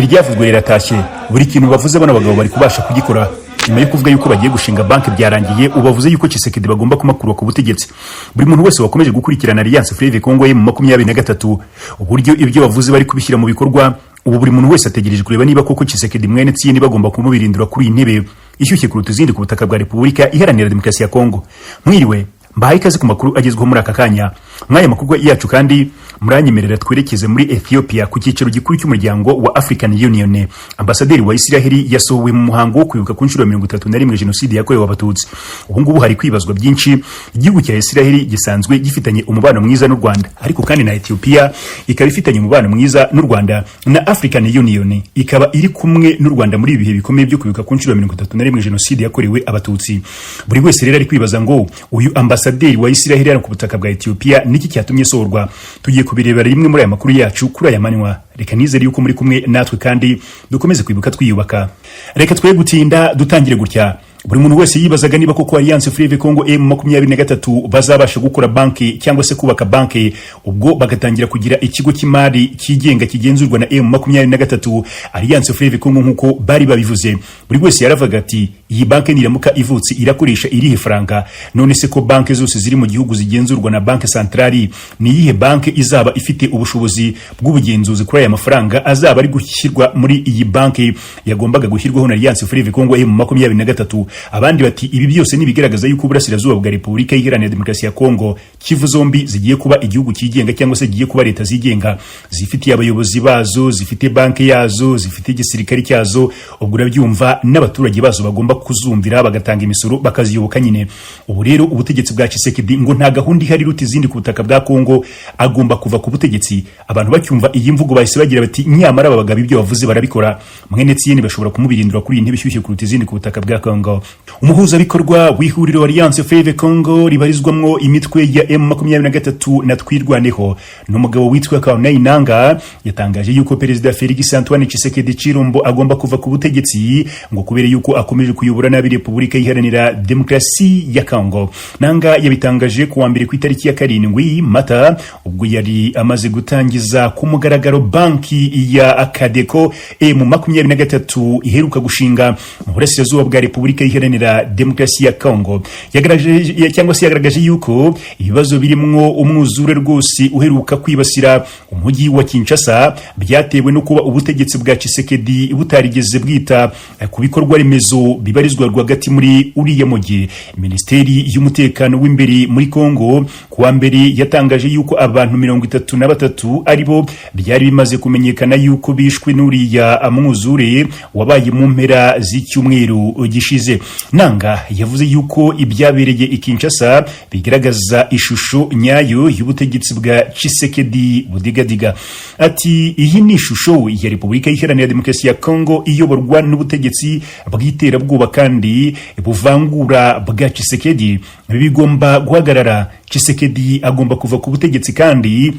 Iryavuzwe riratashye. Buri kintu bavuze, bano bagabo bari kubasha kugikora. Nyuma yo kuvuga yuko bagiye gushinga banki, byarangiye ubavuze yuko Tshisekedi bagomba kumakura ku butegetsi. Buri muntu wese wakomeje gukurikirana Alliance Fleuve Congo M23, uburyo ibyo bavuze bari kubishyira mu bikorwa, ubu buri muntu wese ategereje kureba niba koko Tshisekedi mwene Etienne bagomba kumubirindura kuri iyi ntebe ishyushye kuruta izindi ku butaka bwa Repubulika Iharanira Demokarasi ya Kongo. Mwiriwe, mbahaye ikaze ku makuru agezweho muri aka kanya. Mw'aya makuru yacu kandi muranyemerera twerekeze muri Ethiopia, ku cyicaro gikuru cy'umuryango wa African Union. Ambasaderi wa Isiraheli yasohowe mu muhango wo kwibuka ku nshuro ya 31 jenoside yakorewe Abatutsi. Ubu ngubu hari kwibazwa byinshi. Igihugu cya Isiraheli gisanzwe gifitanye umubano mwiza n'u Rwanda, ariko kandi na Ethiopia ikaba ifitanye umubano mwiza n'u Rwanda, na African Union ikaba iri kumwe n'u Rwanda muri ibi bihe bikomeye byo kwibuka ku nshuro ya 31 jenoside yakorewe Abatutsi. Buri wese rero ari kwibaza ngo uyu ambasaderi wa Isiraheli hano ku butaka bwa Ethiopia, niki cyatumye sohorwa? Tugiye kubirebera rimwe muri aya makuru yacu kuri aya manywa. Reka nizere yuko muri kumwe natwe kandi dukomeze kwibuka twiyubaka. Reka twe gutinda, dutangire gutya. Buri muntu wese yibazaga niba koko Alliance Fleuve Congo M23 bazabasha gukora banki cyangwa se kubaka banki, ubwo bagatangira kugira ikigo cy'imari cyigenga kigenzurwa na M23, Alliance Fleuve Congo, nk'uko bari babivuze. Buri wese yaravuga ati: "Iyi banki niramuka ivutse irakoresha irihe faranga? None se ko banki zose ziri mu gihugu zigenzurwa na Banque Centrale, ni iyihe banki izaba ifite ubushobozi bw'ubugenzuzi kuri aya mafaranga azaba ari gushyirwa muri iyi banki yagombaga gushyirwaho na Alliance Fleuve Congo M23?" Abandi bati: "Ibi byose nibigaragaza yuko uburasirazuba bwa Repubulika Iharanira Demokarasi ya Kongo, Kivu zombi, zigiye kuba igihugu cyigenga cyangwa se zigiye kuba leta zigenga zifitiye abayobozi bazo, zifite banki yazo, zifite igisirikare cyazo." Ubwo urabyumva, n'abaturage bazo bagomba kuzumvira, bagatanga imisoro, bakaziyoboka nyine. Ubu rero ubutegetsi bwa Tshisekedi ngo nta gahunda ihari iruta izindi ku butaka bwa Kongo, agomba kuva ku butegetsi. Abantu bacyumva iyi mvugo bahise bagira bati: "Nyamara aba bagabo ibyo bavuze barabikora, mwene Etienne bashobora kumubirindura kuri iyi ntebe ishyushye kuruta izindi ku butaka bwa Kongo." Umuhuzabikorwa w'ihuriro Alliance Fleuve Congo ribarizwamwo imitwe ya M23 na Twirwaneho, ni umugabo witwa Corneille Nangaa, yatangaje yuko Perezida Felix Antoine Tshisekedi Tshilombo agomba kuva ku butegetsi, ngo kubera yuko akomeje kuyobora nabi Repubulika Iharanira Demokarasi ya Congo. Nangaa yabitangaje ku wa mbere ku itariki ya 7 Mata, ubwo yari amaze gutangiza ku mugaragaro banki ya Cadeco M23 iheruka gushinga mu burasirazuba bwa Repubulika Iharanira Demokarasi ya Congo. Yagaragaje cyangwa se yagaragaje yuko ibibazo birimwo umwuzure rwose uheruka kwibasira umujyi wa Kinshasa byatewe no kuba ubutegetsi bwa Tshisekedi butarigeze bwita ku bikorwa remezo bibarizwa rwagati muri uriya mujyi. Minisiteri y'umutekano w'imbere muri Congo kuwa mbere yatangaje yuko abantu 33 aribo byari bimaze kumenyekana yuko bishwe n'uriya mwuzure wabaye mu mpera z'icyumweru gishize. Nangaa yavuze yuko ibyabereye i Kinshasa bigaragaza ishusho nyayo y'ubutegetsi bwa Tshisekedi budigadiga. Ati: "Iyi ni ishusho ya Repubulika Iharanira Demokarasi ya Congo iyoborwa n'ubutegetsi bw'iterabwoba kandi buvangura bwa Tshisekedi. Ibi bigomba guhagarara. Tshisekedi agomba kuva ku butegetsi kandi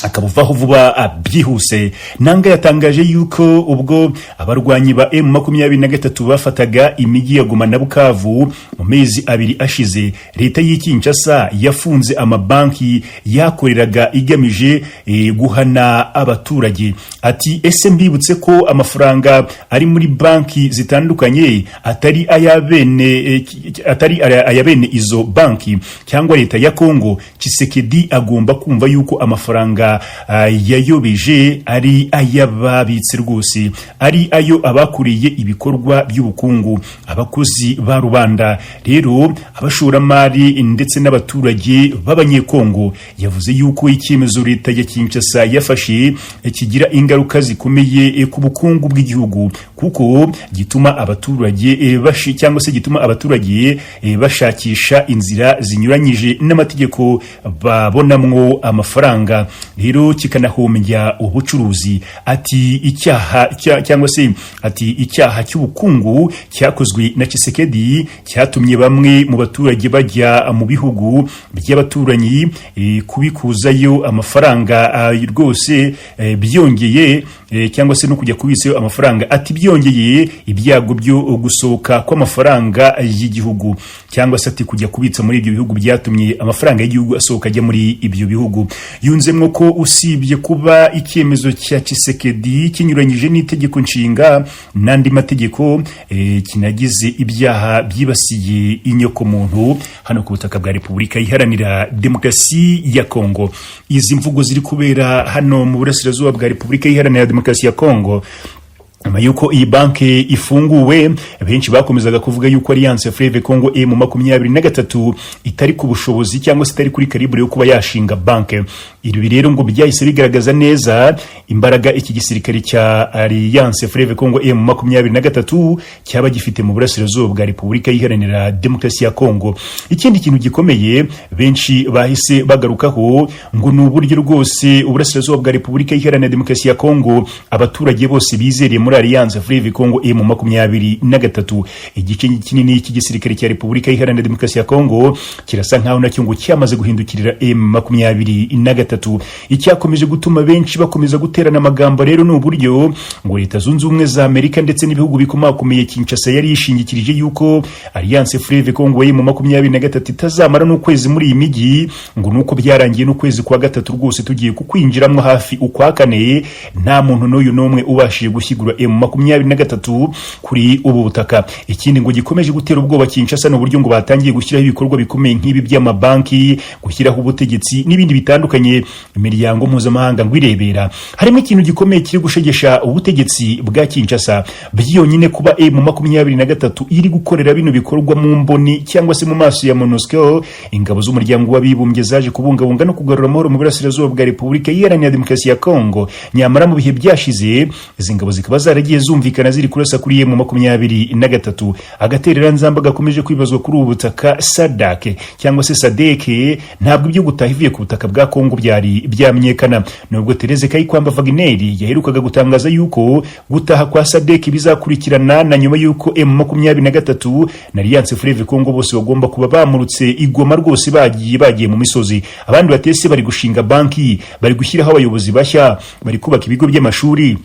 akabuvaho vuba byihuse." Nangaa yatangaje yuko ubwo abarwanyi ba M23 bafataga imijyi ya Goma na Bukavu mu mezi 2 ashize, leta y'i Kinshasa yafunze amabanki yakoreraga igamije guhana abaturage. Ati: "Ese mbibutse ko amafaranga ari muri banki zitandukanye atari aya bene atari aya bene izo banki cyangwa leta ya Kongo? Tshisekedi agomba kumva yuko amafaranga yayobeje ari ay'ababitse rwose, ari ayo abakuriye ibikorwa by'ubukungu, abakozi ba rubanda, rero abashoramari ndetse n'abaturage b'Abanyekongo." Yavuze yuko icyemezo leta ya Kinshasa yafashe kigira ingaruka zikomeye ku bukungu bw'igihugu, kuko gituma abaturage bashi cyangwa se gituma abaturage bashakisha inzira zinyuranyije n'amategeko babonamwo amafaranga, rero kikanahombya ubucuruzi. Ati icyaha cyangwa se ati icyaha cy'ubukungu cyakozwe na Tshisekedi cyatumye bamwe mu baturage bajya mu bihugu by'abaturanyi kubikuzayo amafaranga rwose byongeye cyangwa se no kujya kubitsayo amafaranga. Ati byongeye ibyago byo gusohoka kw'amafaranga y'igihugu, cyangwa se ati kujya kubitsa muri ibyo bihugu byatumye amafaranga y'igihugu asohoka ajya muri ibyo bihugu. Yunzemwo ko usibye kuba icyemezo cya Tshisekedi kinyuranyije n'itegeko nshinga n'andi mategeko, kinagize ibyaha byibasiye inyokomuntu hano ku butaka bwa Repubulika Iharanira Demokarasi ya Kongo. Izi mvugo ziri kubera hano mu burasirazuba bwa Repubulika Iharanira Demokarasi ya Kongo nyuma y'uko iyi banki ifunguwe, benshi bakomezaga kuvuga yuko Alliance Fleuve Congo M23 itari ku bushobozi cyangwa se itari kuri calibre yo kuba yashinga banki. Ibi rero ngo byahise bigaragaza neza imbaraga iki gisirikare cya Alliance Fleuve Congo M23 cyaba gifite mu burasirazuba bwa Repubulika Iharanira Demokarasi ya Kongo. Ikindi kintu gikomeye benshi bahise bagarukaho ngo ni uburyo rwose uburasirazuba bwa Repubulika Iharanira Demokarasi ya Kongo abaturage bose bizereye muri Alliance Fleuve Congo M23. Igice kinini cy'igisirikare cya Repubulika Iharanira Demokarasi ya Kongo kirasa nkaho nacyo ngo cyamaze guhindukirira M23. Icyakomeje gutuma benshi bakomeza guterana amagambo rero ni uburyo ngo Leta Zunze Ubumwe za Amerika ndetse n'ibihugu bikomakomeye Kinshasa yari yishingikirije yuko Alliance Fleuve Congo M23 itazamara n'ukwezi muri iyi mijyi, ngo nuko byarangiye n'ukwezi kwa gatatu rwose tugiye kukwinjiramo hafi ukwa kane, nta muntu n'uyu n'umwe ubashije gushyigura M23 kuri ubu butaka. Ikindi ngo gikomeje gutera ubwoba Kinshasa ni uburyo ngo batangiye gushyiraho ibikorwa bikomeye nk'ibi by'amabanki, gushyiraho ubutegetsi n'ibindi bitandukanye, imiryango mpuzamahanga ngo irebera. Harimo ikintu gikomeye kiri gushegesha ubutegetsi bwa Kinshasa byonyine, kuba M23 iri gukorera bino bikorwa mu mboni cyangwa se mu maso ya MONUSCO, ingabo z'Umuryango w'Abibumbye zaje kubungabunga no kugarura amahoro mu burasirazuba bwa Repubulika Iharanira Demokarasi ya Kongo. Nyamara mu bihe byashize izi ngabo zikaba zaragiye zumvikana ziri kurasa kuri M23. Agatereranzamba gakomeje kwibazwa kuri ubu butaka, SADC cyangwa se SADC, ntabwo ibyo gutaha ivuye ku butaka bwa Kongo byari byamenyekana, nubwo Therese Kayikwamba Wagner yaherukaga gutangaza yuko gutaha kwa SADC bizakurikirana na nyuma yuko M23 na Alliance Fleuve Congo bose bagomba kuba bamurutse igoma rwose, bagiye mu misozi. Abandi batese bari gushinga banki, bari gushyiraho abayobozi bashya, bari kubaka ibigo by'amashuri,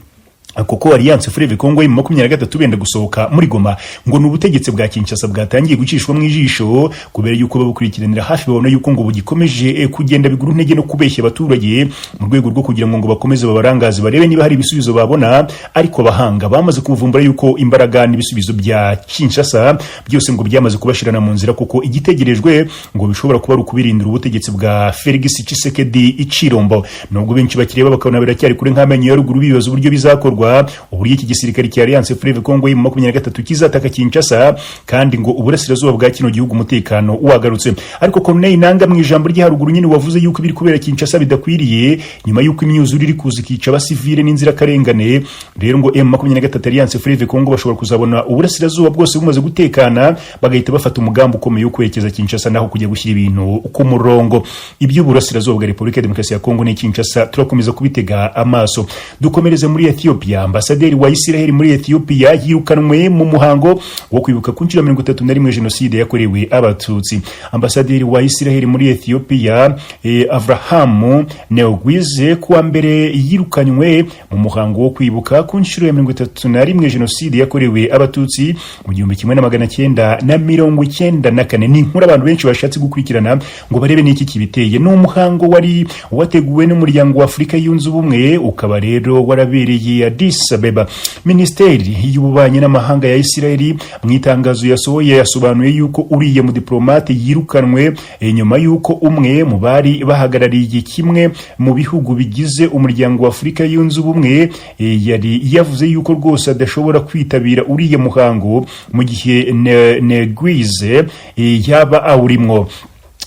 kuko Alliance Fleuve Congo M23 benda gusohoka muri Goma. Ngo ni ubutegetsi bwa Kinshasa bwatangiye gucishwa mu ijisho, kubera yuko babukurikiranira hafi babona yuko ngo bugikomeje kugenda bigura intege no kubeshya abaturage mu rwego rwo kugira ngo bakomeze babarangaze, barebe niba hari ibisubizo babona. Ariko abahanga bamaze kuvumbura yuko imbaraga n'ibisubizo bya Kinshasa byose ngo byamaze kubashirana mu nzira, kuko igitegerejwe ngo bishobora kuba ari ukubirindira ubutegetsi bwa Felix Tshisekedi Tshilombo, nubwo benshi bakireba bakabona biracyari kure nk'amenyo ya ruguru, bibaza uburyo bizakorwa, uburyo iki gisirikare cya Alliance Fleuve Congo M23 kizataka Kinshasa kandi ngo uburasirazuba bwa kino gihugu umutekano wagarutse. Ariko Corneille Nanga mu ijambo rye haruguru nyine wavuze yuko ibiri kubera Kinshasa bidakwiriye, nyuma yuko imyuzure iri kuza ikica abasivile n'inzirakarengane, rero ngo M23 Alliance Fleuve Congo bashobora kuzabona uburasirazuba bwose bumaze gutekana, bagahita bafata umugambi ukomeye wo kwerekeza Kinshasa naho kujya gushyira ibintu ku murongo. Iby'uburasirazuba bwa Repubulika ya Demokarasi ya Kongo ni Kinshasa turakomeza kubitega amaso. Dukomereze muri Ethiopia. Ambasaderi wa Israel muri Ethiopia yirukanwe mu muhango wo kwibuka ku nshuro 31 jenoside yakorewe Abatutsi. Ambasaderi wa Israel muri Ethiopia, Avraham Neguise, kuwa mbere yirukanywe mu muhango wo kwibuka ku nshuro ya 31 jenoside yakorewe Abatutsi mu 1994. Ni inkuru abantu benshi bashatse gukurikirana ngo barebe n'iki kibiteye. Ni umuhango wari wateguwe n'Umuryango wa Afurika Yunze Ubumwe, ukaba rero warabereye Addis Abeba. Minisiteri y'Ububanyi n'Amahanga ya Israel mu itangazo yasohoye yasobanuye yuko uriya mudiplomate yirukanwe nyuma yuko umwe mu bari bahagarariye kimwe mu bihugu bigize Umuryango wa Afurika Yunze Ubumwe yari yavuze yuko rwose adashobora kwitabira uriya muhango mu gihe Neguise yaba awurimwo.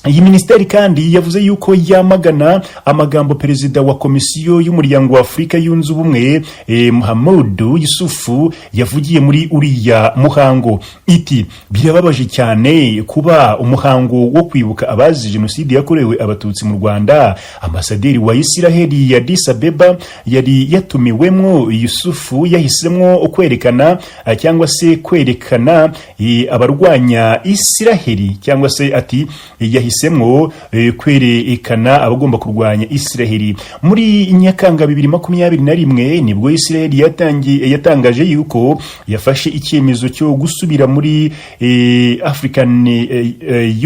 Iyi minisiteri kandi yavuze yuko yamagana amagambo perezida wa Komisiyo y'Umuryango wa Afurika Yunze Ubumwe, Muhammadu Yusufu, yavugiye muri uriya muhango. Iti birababaje cyane kuba umuhango wo kwibuka abazize jenoside yakorewe Abatutsi mu Rwanda, ambasaderi wa Isiraheli ya Addis Abeba yari yatumiwemwo, Yusufu, yahisemwo kwerekana cyangwa se kwerekana abarwanya Isiraheli, cyangwa se ati yahisemo Yahisemwo kwerekana abagomba kurwanya Israheli. Muri Nyakanga 2021 nibwo Israheli yatangiye yatangaje yuko yafashe icyemezo cyo gusubira muri African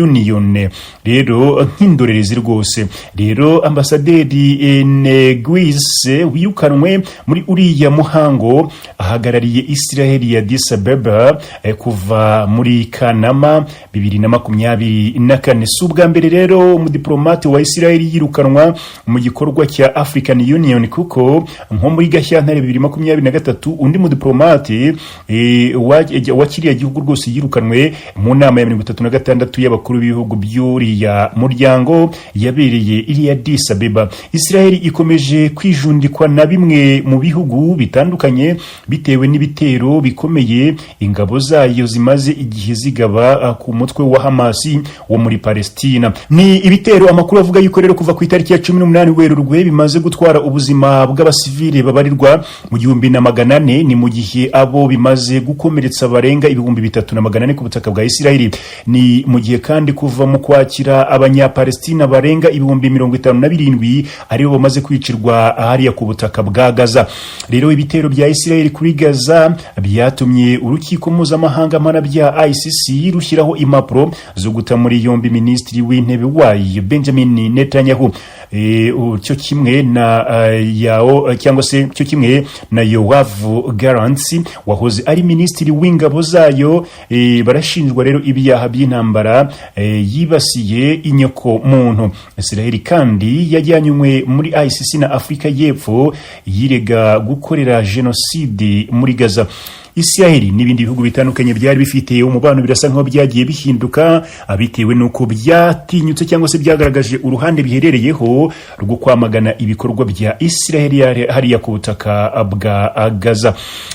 Union rero nk'indorerezi rwose. Rero ambasaderi Neguise wirukanwe muri uriya muhango ahagarariye Israheli ya Addis Ababa kuva muri Kanama 2024. Si ubwa mbere rero umudiplomate wa Israheli yirukanwa mu gikorwa cya African Union, kuko nko muri Gashyantare 2023 undi mudiplomate wa kiriya gihugu rwose yirukanwe mu nama ya 36 y'abakuru b'ibihugu by'uriya muryango yabereye iriya Addis Abeba. Israheli ikomeje kwijundikwa na bimwe mu bihugu bitandukanye bitewe n'ibitero bikomeye ingabo zayo zimaze igihe zigaba ku mutwe wa Hamasi wo muri Palestina. Ni ibitero amakuru avuga yuko rero kuva ku itariki ya 18 Werurwe bimaze gutwara ubuzima bw'abasivile babarirwa mu 1400, ni mu gihe abo bimaze gukomeretsa barenga 3400 ku butaka bwa Israheli. Ni mu gihe kandi kuva mu kwakira Abanyapalestina barenga 57,000 aribo bamaze kwicirwa hariya ku butaka bwa Gaza. Rero ibitero bya Israel kuri Gaza byatumye urukiko mpuzamahanga mpanabyaha ICC rushyiraho impapuro zo guta muri yombi minisitiri w'intebe wayo Benjamin Netanyahu, cyo kimwe na Yao, cyangwa se cyo kimwe na Yoav Gallant wahoze ari minisitiri w'ingabo zayo. Barashinjwa rero ibyaha by'intambara yibasiye inyoko muntu. Israel kandi yajyanywe muri ICC na Afurika y'Epfo yirega gukorera jenoside muri Gaza. Israel n'ibindi bihugu bitandukanye byari bifite umubano birasa nkaho byagiye bihinduka bitewe n'uko byatinyutse cyangwa se byagaragaje uruhande biherereyeho rwo kwamagana ibikorwa bya Israel hariya ku butaka bwa Gaza.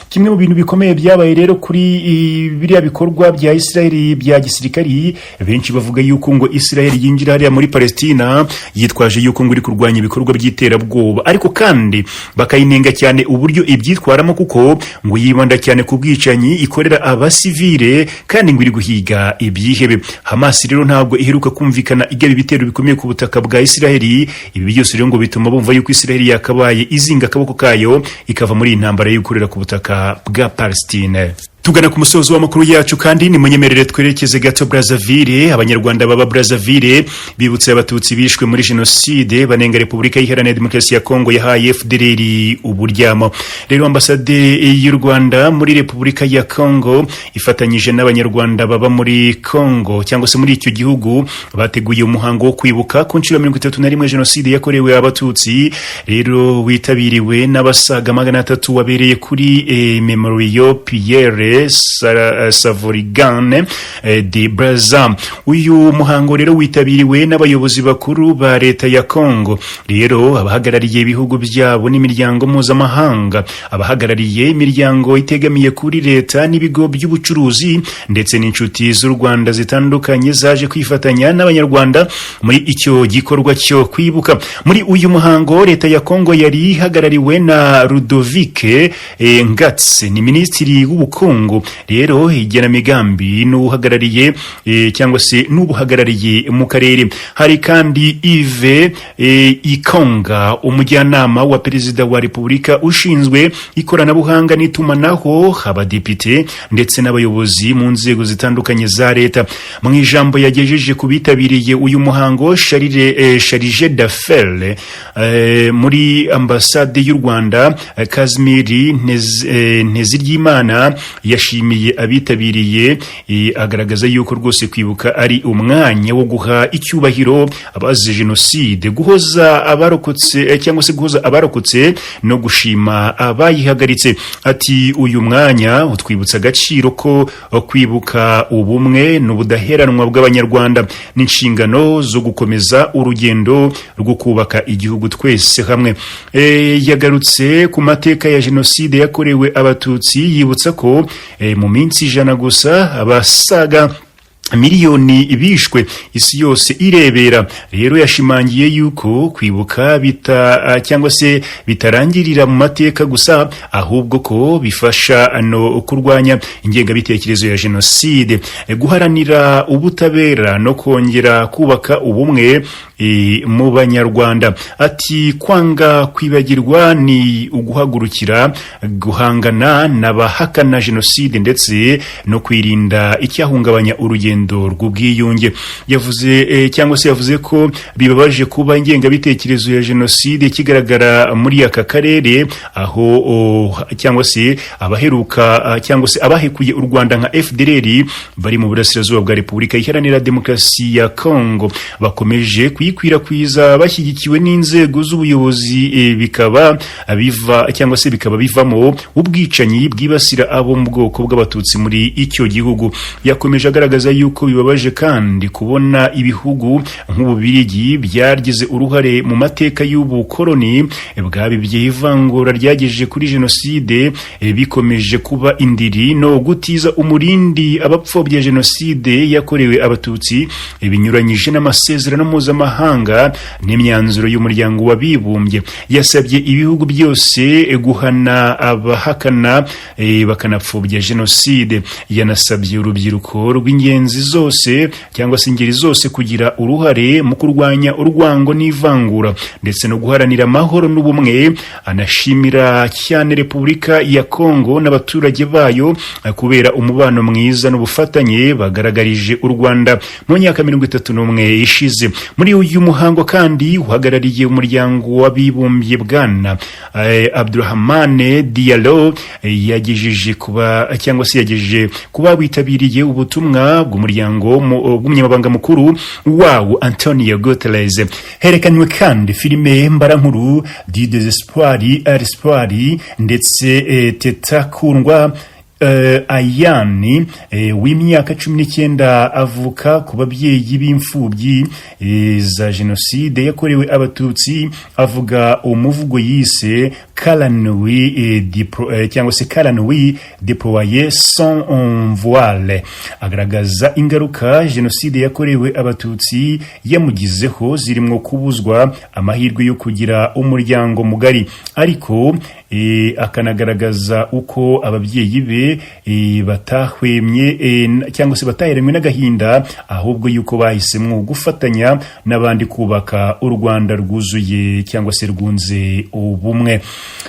Kimwe mu bintu bikomeye byabaye rero kuri biriya bikorwa bya Israel bya gisirikari, benshi bavuga yuko ngo Israel yinjira hariya muri Palestina yitwaje yuko ngo iri kurwanya ibikorwa by'iterabwoba, ariko kandi bakayinenga cyane uburyo ibyitwaramo, kuko ngo yibanda cyane ku bwicanyi ikorera abasivile kandi ngo iri guhiga ibyihebe. Hamas rero ntabwo iheruka kumvikana igaba ibitero bikomeye ku butaka bwa Israel. Ibi byose rero ngo bituma bumva yuko Israel yakabaye izinga akaboko kayo ikava muri iyi ntambara yo gukorera ku butaka bwa Palestine. Tugana ku musozo w'amakuru yacu kandi nimunyemerere twerekeze gato Brazzaville. Abanyarwanda baba Brazzaville bibutse Abatutsi bishwe muri jenoside, banenga Repubulika Iharanira Demokarasi ya Kongo yahaye FDLR uburyamo. Rero ambasade y'u Rwanda muri Repubulika ya Kongo ifatanyije n'Abanyarwanda baba muri Kongo cyangwa se muri icyo gihugu bateguye umuhango wo kwibuka ku nshuro 31 jenoside yakorewe Abatutsi. Rero witabiriwe n'abasaga 300, wabereye kuri Memorial Pierre Savorgnan de Brazza. Uyu muhango rero witabiriwe n'abayobozi bakuru ba leta ya Congo, rero abahagarariye ibihugu byabo n'imiryango mpuzamahanga, abahagarariye imiryango itegamiye kuri leta n'ibigo by'ubucuruzi, ndetse n'inshuti z'u Rwanda zitandukanye zaje kwifatanya n'Abanyarwanda muri icyo gikorwa cyo kwibuka. Muri uyu muhango leta ya Congo yari ihagarariwe na Ludovic Ngatse, ni minisitiri w'ubukungu rero igenamigambi n'uhagarariye cyangwa se n'ubuhagarariye mu karere. Hari kandi Yves Ikonga, umujyanama wa perezida wa repubulika ushinzwe ikoranabuhanga n'itumanaho, abadepite ndetse n'abayobozi mu nzego zitandukanye za leta. Mu ijambo yagejeje ku bitabiriye uyu muhango, Chargé d'Affaires muri ambasade y'u Rwanda, Kazimiri Nteziryimana, yashimiye abitabiriye, agaragaza yuko rwose kwibuka ari umwanya wo guha icyubahiro abazize jenoside, guhoza abarokotse, cyangwa se guhoza abarokotse no gushima abayihagaritse. Ati: "Uyu mwanya utwibutsa agaciro ko kwibuka, ubumwe n'ubudaheranwa bw'Abanyarwanda n'inshingano zo gukomeza urugendo rwo kubaka igihugu twese hamwe." Yagarutse ku mateka ya jenoside yakorewe Abatutsi, yibutsa ko mu minsi 100 gusa abasaga Miliyoni bishwe isi yose irebera. Rero yashimangiye yuko kwibuka bita cyangwa se bitarangirira mu mateka gusa, ahubwo ko bifasha no kurwanya ingengabitekerezo ya jenoside, guharanira ubutabera no kongera kubaka ubumwe mu Banyarwanda. Ati: "Kwanga kwibagirwa ni uguhagurukira guhangana n'abahakana jenoside ndetse no kwirinda icyahungabanya urugendo rw'ubwiyunge." Yavuze cyangwa se yavuze ko bibabaje kuba ingengabitekerezo ya jenoside kigaragara muri aka karere, aho cyangwa se abaheruka cyangwa se abahekuye u Rwanda nka FDLR bari mu burasirazuba bwa Repubulika Iharanira Demokarasi ya Congo bakomeje kuyikwirakwiza bashyigikiwe n'inzego z'ubuyobozi, bikaba biva cyangwa se bikaba bivamo ubwicanyi bwibasira abo mu bwoko bw'Abatutsi muri icyo gihugu. Yakomeje agaragaza yuko bibabaje kandi kubona ibihugu nk'Ububirigi byagize uruhare mu mateka y'ubukoloni bwabibye ivangura ryagejeje kuri jenoside, bikomeje kuba indiri no gutiza umurindi abapfobya jenoside yakorewe Abatutsi, binyuranyije n'amasezerano mpuzamahanga n'imyanzuro y'Umuryango w'Abibumbye. Yasabye ibihugu byose guhana abahakana bakanapfobya jenoside. Yanasabye urubyiruko rw'ingenzi zose cyangwa se ingeri zose kugira uruhare mu kurwanya urwango n'ivangura ndetse no guharanira amahoro n'ubumwe. Anashimira cyane Repubulika ya Kongo n'abaturage bayo kubera umubano mwiza n'ubufatanye bagaragarije u Rwanda mu myaka 31 ishize. Muri uyu muhango kandi, uhagarariye Umuryango w'Abibumbye, Bwana Abdurahmane Diallo, yagejeje kuba cyangwa se yagejeje kuba witabiriye ubutumwa bw'umuryango bw'umunyamabanga mukuru wawo, Antonio Guterres. Herekanywe kandi filime mbarankuru Du désespoir à l'espoir, ndetse Teta Kundwa Ayani w'imyaka 19, avuka ku babyeyi b'imfubyi za jenoside yakorewe Abatutsi, avuga umuvugo yise Kalanui cyangwa se Kalanui déployer son voile, agaragaza ingaruka jenoside yakorewe Abatutsi yamugizeho, zirimo kubuzwa amahirwe yo kugira umuryango mugari, ariko akanagaragaza uko ababyeyi be batahwemye cyangwa se bataheranywe n'agahinda, ahubwo yuko bahisemo gufatanya n'abandi kubaka u Rwanda rwuzuye cyangwa se rwunze ubumwe.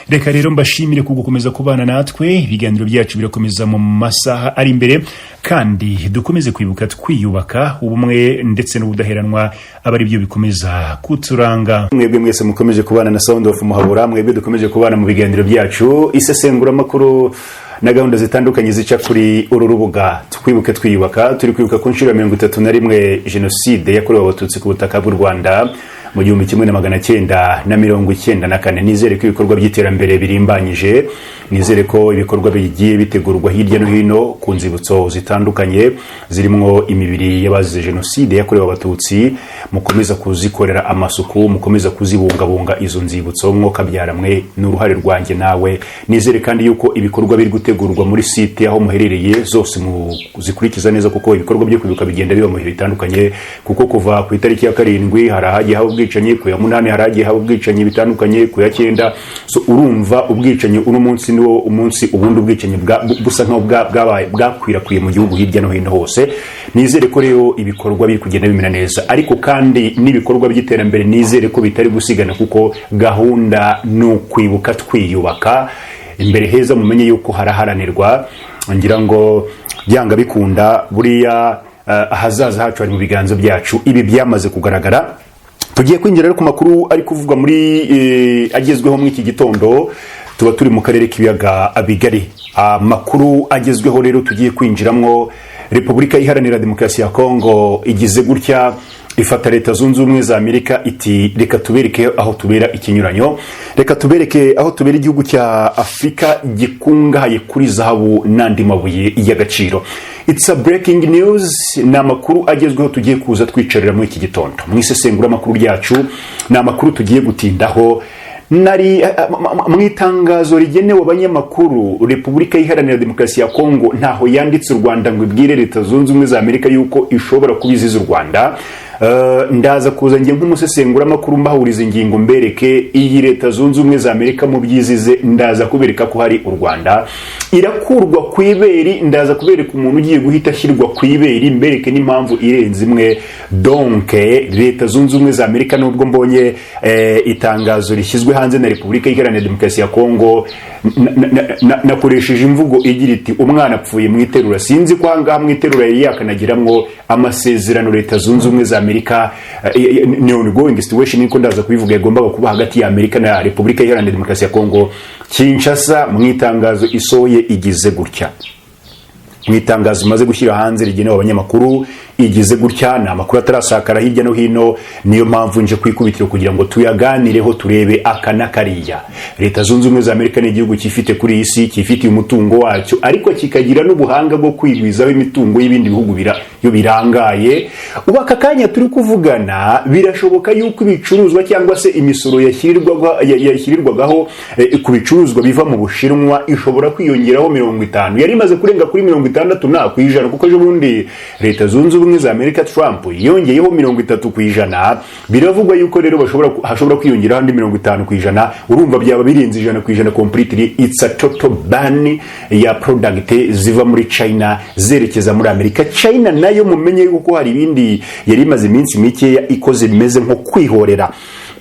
Reka rero mbashimire ku gukomeza kubana natwe. Ibiganiro byacu birakomeza mu masaha ari imbere, kandi dukomeze kwibuka twiyubaka. Ubumwe ndetse n'ubudaheranwa aba ari byo bikomeza kuturanga. Mwebwe mwese mukomeje kubana na Sound of Muhabura, mwebwe dukomeje kubana mu biganiro byacu, isesenguramakuru na gahunda zitandukanye zica kuri uru rubuga Twibuke Twiyubaka, turi kwibuka ku nshuro ya 31 jenoside yakorewe Abatutsi ku butaka bw'u Rwanda mu 1994. Nizere ko ibikorwa by'iterambere birimbanyije, nizere ko ibikorwa bigiye bitegurwa hirya no hino ku nzibutso zitandukanye zirimo imibiri y'abazize jenoside yakorewe Abatutsi, mukomeza kuzikorera amasuku, mukomeza kuzibungabunga izo nzibutso. Mwokabyara mwe, n'uruhare rwanjye nawe. Nizere kandi yuko ibikorwa biri gutegurwa muri site aho muherereye zose muzikurikiza neza, kuko ibikorwa byo kwibuka bigenda biba mu bihe bitandukanye, kuko kuva ku itariki ya 7 hari ahagiye haba ubwicanyi, ku ya 8 hari ahagiye haba ubwicanyi bitandukanye, ku ya 9. So urumva ubwicanyi, uno munsi niwo umunsi ubundi ubwicanyi busa nkaho bwabaye bwakwirakwiye mu gihugu hirya no hino hose. Nizere ko rero ibikorwa biri kugenda bimera neza, ariko kandi n'ibikorwa by'iterambere nizere ko bitari gusigana, kuko gahunda ni ukwibuka twiyubaka. Imbere heza mumenye yuko haraharanirwa. Ngira ngo byanga bikunda buriya ahazaza hacu hari mu biganza byacu. Ibi byamaze kugaragara. Tugiye kwinjira rero ku makuru ari kuvugwa muri agezweho muri iki gitondo. Tuba turi mu karere k'Ibiyaga Bigari. Amakuru agezweho rero tugiye kwinjiramo: Repubulika Iharanira Demokarasi ya Kongo igize gutya ifata Leta Zunze Ubumwe za Amerika iti: "Reka tubereke aho tubera ikinyuranyo, reka tubereke aho tubera igihugu cya Afurika gikungahaye kuri zahabu n'andi mabuye y'agaciro." It's a breaking news, ni amakuru agezweho tugiye kuza twicarira muri iki gitondo mu isesenguramakuru ryacu. Ni amakuru tugiye gutindaho. Nari mu itangazo rigenewe abanyamakuru, Repubulika Iharanira Demokarasi ya Kongo ntaho yanditse u Rwanda ngo ibwire Leta Zunze Ubumwe za Amerika yuko ishobora kuba izize u Rwanda. Ndaza kuza njye nk'umusesenguramakuru mbahuriza ingingo, mbereke iyi Leta Zunze Ubumwe za Amerika mu byizize. Ndaza kubereka ko hari u Rwanda irakurwa ku iberi. Ndaza kubereka umuntu ugiye guhita ashyirwa ku iberi, mbereke n'impamvu irenze imwe. Donc Leta Zunze Ubumwe za Amerika, nubwo mbonye itangazo rishyizwe hanze na Repubulika Iharanira Demokarasi ya Kongo, nakoresheje imvugo igira iti: "Umwana apfuye mu iterura." Sinzi ko ahangaha mu iterura yari yakanagiramwo amasezerano Leta Zunze Ubumwe za Amerika, ni ongoing situation niko ndaza kubivuga, yagombaga kuba hagati ya Amerika na Repubulika Iharanira Demokarasi ya Kongo. Kinshasa mu itangazo isohoye igize gutya, mu itangazo imaze gushyira hanze rigenewe abanyamakuru igize gutya. Ni amakuru atarasakara hirya no hino, niyo mpamvu nje ku ikubitiro kugira ngo tuyaganireho, turebe aka n'akariya. Leta Zunze Ubumwe za Amerika ni igihugu cyifite kuri iyi si, cyifitiye umutungo wacyo, ariko kikagira n'ubuhanga bwo kwigwizaho imitungo y'ibindi bihugu iyo birangaye. Ubu aka kanya turi kuvugana, birashoboka yuko ibicuruzwa cyangwa se imisoro yashyirirwagaho ku bicuruzwa biva mu Bushinwa ishobora kwiyongeraho 50, yari imaze kurenga kuri 60%, kuko ejo bundi Leta Zunze Ubumwe za Amerika, Trump yongeyeho 30%. Biravugwa yuko rero hashobora kwiyongeraho andi 50%. Urumva byaba birenze 100% completely. It's a total ban ya product ziva muri China zerekeza muri Amerika. China nayo mumenye yuko hari ibindi yari imaze iminsi mikeya ikoze bimeze nko kwihorera.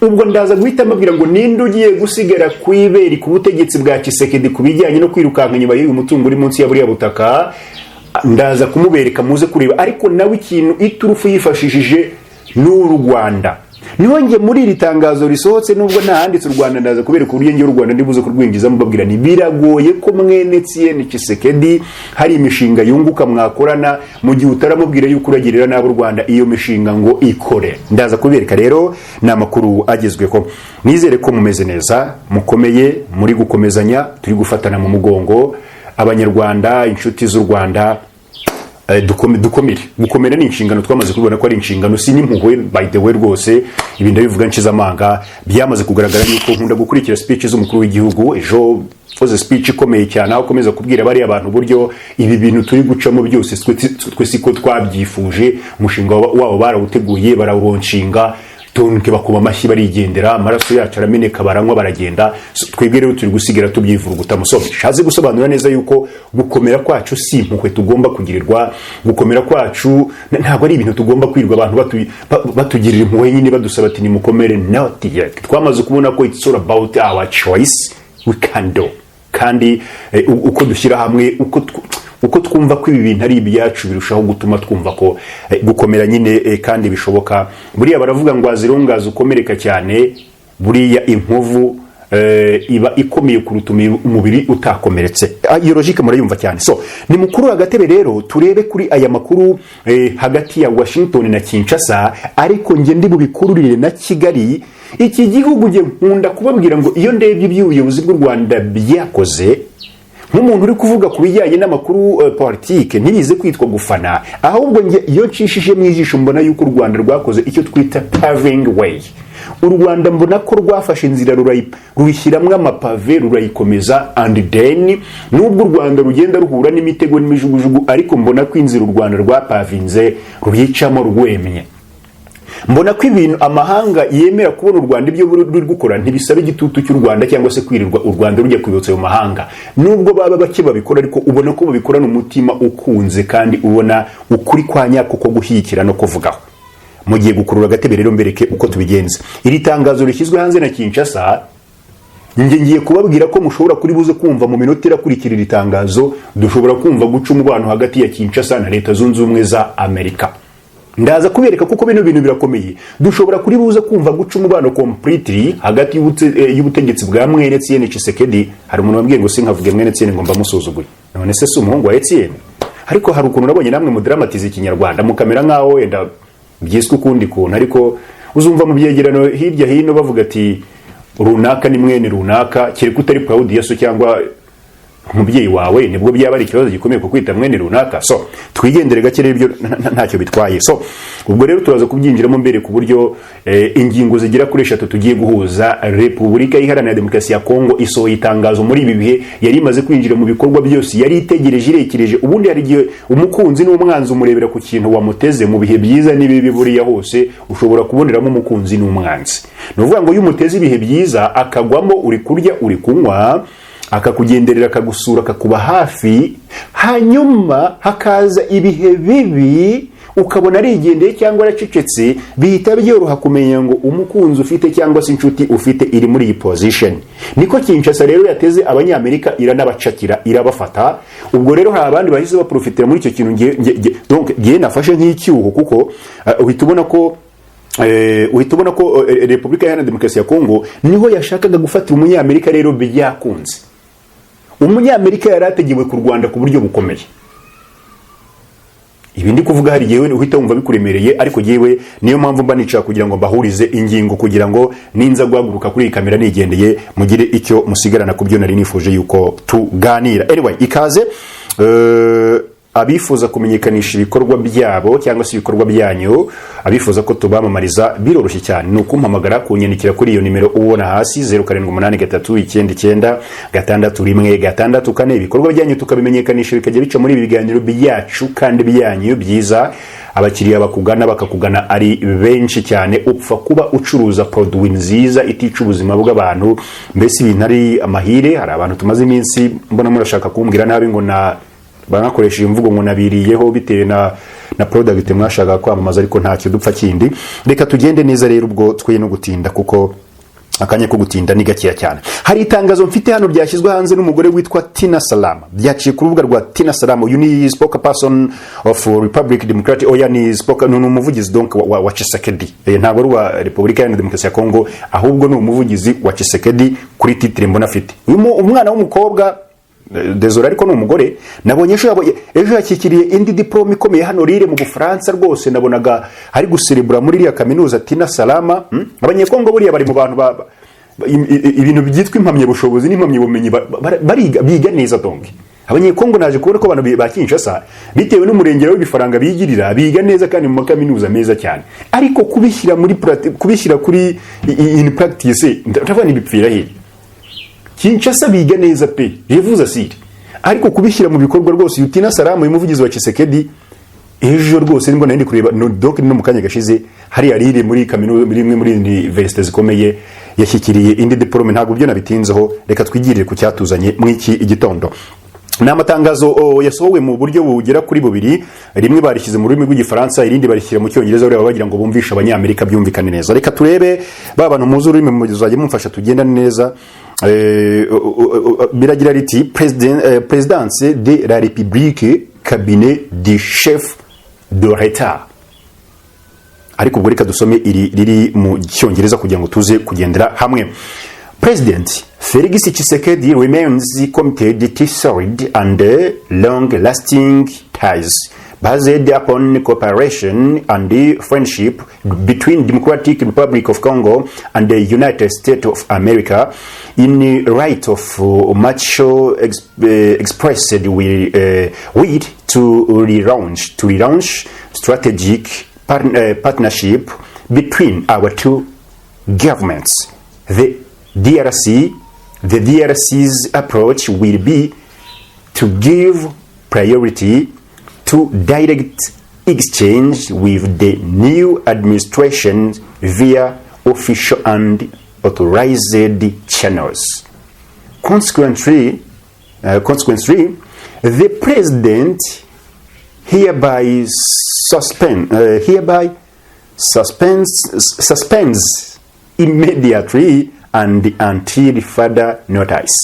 Ubwo ndaza guhita mbabwira ngo ninde ugiye gusigara ku iberi ku butegetsi bwa Tshisekedi ku bijyanye no kwirukanka nyuma y'uyu mutungo uri munsi ya buriya butaka. Ndaza kumubereka muze kureba. Ariko nawe ikintu iturufu yifashishije ni u Rwanda. Niho njye muri iri tangazo risohotse, nubwo ntahanditse u Rwanda, ndaza kubereka uburyo njye u Rwanda ndibuze kurwinjizamo, mbabwira ni biragoye ko mwene Etienne Tshisekedi hari imishinga yunguka mwakorana mu gihe utaramubwira yuko uragirira nabi u Rwanda iyo mishinga ngo ikore. Ndaza kubereka rero, ni amakuru agezweho. Nizere ko mumeze neza, mukomeye, muri gukomezanya, turi gufatana mu mugongo, Abanyarwanda, inshuti z'u Rwanda. Dukomere. Gukomera ni inshingano, twamaze kubibona ko ari inshingano, si n'impuhwe. By the way, rwose ibi ndabivuga nshize amanga. Byamaze kugaragara yuko nkunda gukurikira speech z'umukuru w'igihugu. Ejo koze speech ikomeye cyane, aho akomeza kubwira bariya abantu uburyo ibi bintu turi gucamo byose twe siko twabyifuje. Umushinga wabo barawuteguye, barawulaunchinga, donc bakoma amashyi barigendera, amaraso yacu arameneka, baranywa baragenda. So, twebwe rero turi gusigara tubyivuruguta. Musome shaze gusobanura neza yuko gukomera kwacu si impuhwe tugomba kugirirwa. Gukomera kwacu ntabwo ari ibintu tugomba kwirirwa abantu batugirira impuhwe nyine, badusaba ati: "Nimukomere." Not yet. Twamaze kubona ko it's all about our choice, we can do. Kandi uko dushyira hamwe, uko twumva ko ibi bintu ari ibyacu, birushaho gutuma twumva ko gukomera nyine kandi bishoboka. Buriya baravuga ngo azirungaza ukomereka cyane, buriya inkovu iba ikomeye kuruta umubiri utakomeretse. Iyo logique murayumva cyane. So ni mukuru agatebe rero turebe kuri aya makuru hagati ya Washington na Kinshasa, ariko njye ndi bubikururire na Kigali. Iki gihugu njye nkunda kubabwira ngo iyo ndebye iby'ubuyobozi bw'u Rwanda byakoze, nk'umuntu uri kuvuga ku bijyanye n'amakuru politike, ntibize kwitwa gufana, ahubwo njye iyo nshishije mu ijisho mbona yuko u Rwanda rwakoze icyo twita paving way. U Rwanda mbona ko rwafashe inzira, ruyishyiramo amapave, rurayikomeza. And then nubwo u Rwanda rugenda ruhura n'imitego n'imijugujugu, ariko mbona ko inzira u Rwanda rwapavinze ruyicamo rwemye. Mbona ko ibintu amahanga yemera kubona u Rwanda ibyo ruri gukora ntibisaba igitutu cy'u Rwanda cyangwa se kwirirwa u Rwanda rujya kwibutsa ayo mahanga. Nubwo baba bake babikora, ariko ubona ko babikorana umutima ukunze kandi ubona ukuri kwa nyako ko gushyigikira no kuvugaho. Mugiye gukurura agatebe rero mbereke uko tubigenza. Iri tangazo rishyizwe hanze na Kinshasa, njye ngiye kubabwira ko mushobora kuri buze kumva mu minota irakurikira iri tangazo, dushobora kumva guca umubano hagati ya Kinshasa na Leta Zunze Ubumwe za Amerika. Ndaza kubereka kuko bino bintu birakomeye. Dushobora kuri buze kumva guca umubano completely hagati y'ubutegetsi bwa mwene Etienne Tshisekedi. Hari umuntu wambwiye ngo sinkavuge mwene Etienne, ngo mbamusuzuguye. None se si umuhungu wa Etienne? Ariko hari ukuntu nabonye namwe mudaramatiza Ikinyarwanda, mukamera nk'aho wenda byiswe ukundi kuntu. Ariko uzumva mu byegerano hirya hino bavuga ati: "Runaka ni mwene runaka." Kereka utari proud ya so cyangwa Umubyeyi wawe nibwo byaba ari ikibazo gikomeye kukwita mwene runaka. So twigendere gake rero, ibyo ntacyo bitwaye. So ubwo rero turaza kubyinjiramo mbere ku buryo ingingo zigera kuri eshatu tugiye guhuza. Repubulika Iharanira Demokarasi ya Kongo isohoye itangazo muri ibi bihe yari imaze kwinjira mu bikorwa byose yari itegereje irekereje. Ubundi hari igihe umukunzi n'umwanzi umurebera ku kintu wamuteze mu bihe byiza n'ibibi. Buriya hose ushobora kuboneramo umukunzi n'umwanzi. Ni ukuvuga ngo iyo umuteze ibihe byiza akagwamo, uri kurya, uri kunywa, akakugenderera, akagusura, akakuba hafi, hanyuma hakaza ibihe bibi ukabona arigendeye cyangwa aracecetse, bihita byoroha kumenya ngo umukunzi ufite cyangwa se inshuti ufite iri muri iyi position. Niko Kinshasa rero yateze Abanyamerika, iranabacakira, irabafata. Ubwo rero hari abandi bahise baprofitira muri icyo kintu. Donc ngewe nafashe nk'icyuho, kuko uhita ubona ko Repubulika Iharanira Demokarasi ya Kongo niho yashakaga gufatira Umunyamerika. Rero byakunze, Umunyamerika yari ategewe ku Rwanda ku buryo bukomeye. Ibi ndi kuvuga hari igihe uhita wumva bikuremereye, ariko yewe niyo mpamvu mba nicara kugira ngo mbahurize ingingo, kugira ngo ninza guhaguruka kuri iyi kamera nigendeye, mugire icyo musigarana ku byo nari nifuje yuko tuganira. Anyway, ikaze. Abifuza kumenyekanisha ibikorwa byabo cyangwa se ibikorwa byanyu, abifuza ko tubamamariza, biroroshye cyane, ni ukumpamagara, kunyandikira kuri iyo nimero ubona hasi, 0783996164. Ibikorwa byanyu tukabimenyekanisha, bikajya bica muri ibi biganiro byacu kandi byanyu byiza, abakiriya bakugana, bakakugana ari benshi cyane. Upfa kuba ucuruza produit nziza itica ubuzima bw'abantu, mbese ibintu ari amahire. Hari abantu tumaze iminsi mbona murashaka kumbwira nabi, ngo na banakoresheje imvugo ngo nabiriyeho bitewe na product mwashakaga kwamamaza, ariko ntacyo dupfa kindi. Reka tugende neza rero, ubwo twe no gutinda, kuko akanya ko gutinda ni gakeya cyane. Hari itangazo mfite hano ryashyizwe hanze n'umugore witwa Tina Salama, byaciye ku rubuga rwa Tina Salama. Uyu ni spokesperson of Republic Democratic, oya, ni spoke, ni umuvugizi donc wa Tshisekedi. Ntabwo ari uwa Repubulika Iharanira Demokarasi ya Kongo, ahubwo ni umuvugizi wa Tshisekedi kuri titre mbona afite. Uyu umwana w'umukobwa, désolé, ariko ni umugore. Nabonye ejo ejo yakikiriye indi diplôme ikomeye hano Lille mu Bufaransa. Rwose nabonaga ari guserebura muri iriya kaminuza. Tina Salama. Abanyekongo buriya bari mu bantu ibintu byitwa impamyabushobozi n'impamyabumenyi bariga, biga neza. Donc Abanyekongo, naje kubona ko abantu ba Kinshasa, bitewe n'umurengero w'ibifaranga bigirira, biga neza kandi mu makaminuza meza cyane, ariko kubishyira muri kubishyira kuri in practice, ndavuga ntibipfira hirya. Kinshasa biga neza pe, je assure, ariko kubishyira mu bikorwa rwose. Tina Salama, uyu muvugizi wa Tshisekedi, ejo rwose nibwo nari ndi kureba, no, donc no mu kanya gashize, hariya Lille muri kaminuza, muri imwe muri université zikomeye, yashyikiriye indi diplôme. Ntabwo byo nabitinzeho, reka twigirire ku cyatuzanye muri iki igitondo. Ni amatangazo yasohowe mu buryo bugera kuri bubiri. Rimwe barishyize mu rurimi rw'Igifaransa, irindi barishyira mu Cyongereza, bareba bagira ngo bumvishe Abanyamerika, byumvikane neza. Reka turebe ba bantu muzi ururimi, muzajya mumfasha tugendane neza. Biragira riti: Présidence de la République, cabinet du chef de l'État. Ariko ubwo reka dusome iri riri mu Cyongereza kugira ngo tuze kugendera hamwe. President Felix Tshisekedi remains committed to solid and long-lasting ties based upon cooperation and friendship between Democratic Republic of Congo and the United States of America in light of mutual expressed will to relaunch strategic partnership between our two governments. The DRC's approach will be to give priority to direct exchange with the new administration via official and authorized channels. Consequently, the president hereby suspends immediately and until further notice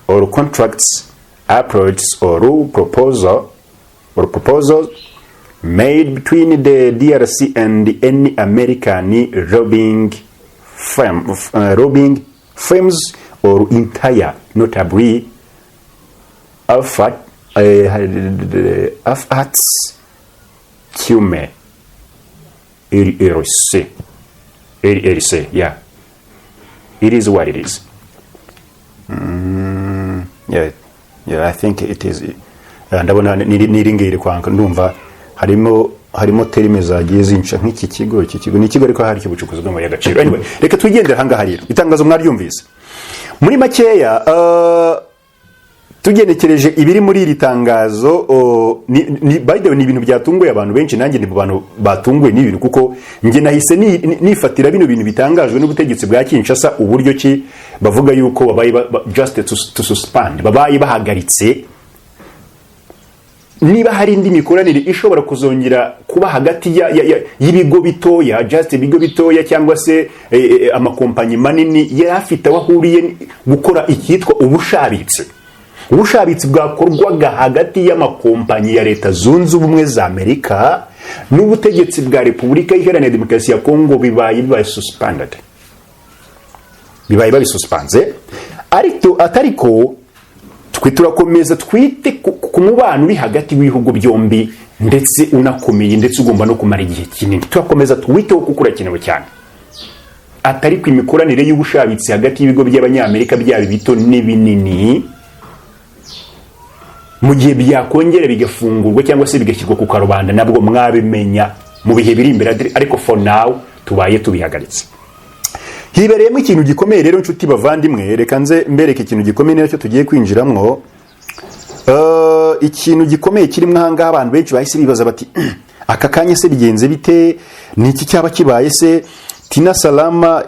all contracts, approaches or proposals made between the DRC and any American lobbying firms or entire, notably Alpha Tume LLC. LLC, yeah. It is what it is. Yeah, Yeah, I think it is, ndabona ni ngiri kwanga, ndumva harimo termes zagiye zinca nk'iki kigo. Iki kigo ni ikigo ariko hari cy'ubucukuzi bw'amabuye y'agaciro. Anyway, reka twigendere ahangaha rero. Itangazo mwaryumvise muri makeya. Tugenekereje ibiri muri iri tangazo, ni by the way, ni ibintu byatunguye abantu benshi. Nanjye ni mu bantu batunguwe n'ibintu, kuko njye nahise nifatira bino bintu bitangajwe n'ubutegetsi bwa Kinshasa, uburyo ki bavuga yuko babaye just to suspend, babaye bahagaritse niba hari indi mikoranire ishobora kuzongera kuba hagati y'ibigo bitoya, just ibigo bitoya cyangwa se amakompanyi manini yari afite aho ahuriye gukora icyitwa ubushabitsi. Ubushabitsi bwakorwaga hagati y'amakompanyi ya Leta Zunze Ubumwe za Amerika n'ubutegetsi bwa Repubulika Iharanira Demokarasi ya Kongo bibaye suspended, bibaye babisuspanze. Ariko atariko twe turakomeza twite ku mubano uri hagati w'ibihugu byombi, ndetse unakomeye, ndetse ugomba no kumara igihe kinini. Turakomeza tuwiteho kuko urakenewe cyane. Atari ku imikoranire y'ubushabitsi hagati y'ibigo by'Abanyamerika, byaba ibito n'ibinini, mu gihe byakongera bigafungurwa cyangwa se bigashyirwa ku karubanda, nabwo mwabimenya mu bihe biri imbere. Ariko for now tubaye tubihagaritse. Hibereyemo ikintu gikomeye rero, nshuti bavandimwe. Reka nze mbereke ikintu gikomeye nacyo tugiye kwinjiramo. Ikintu gikomeye kirimo ahangaha, abantu benshi bahise bibaza bati: "Aka kanya se bigenze bite? Ni iki cyaba kibaye se?" Tina Salama,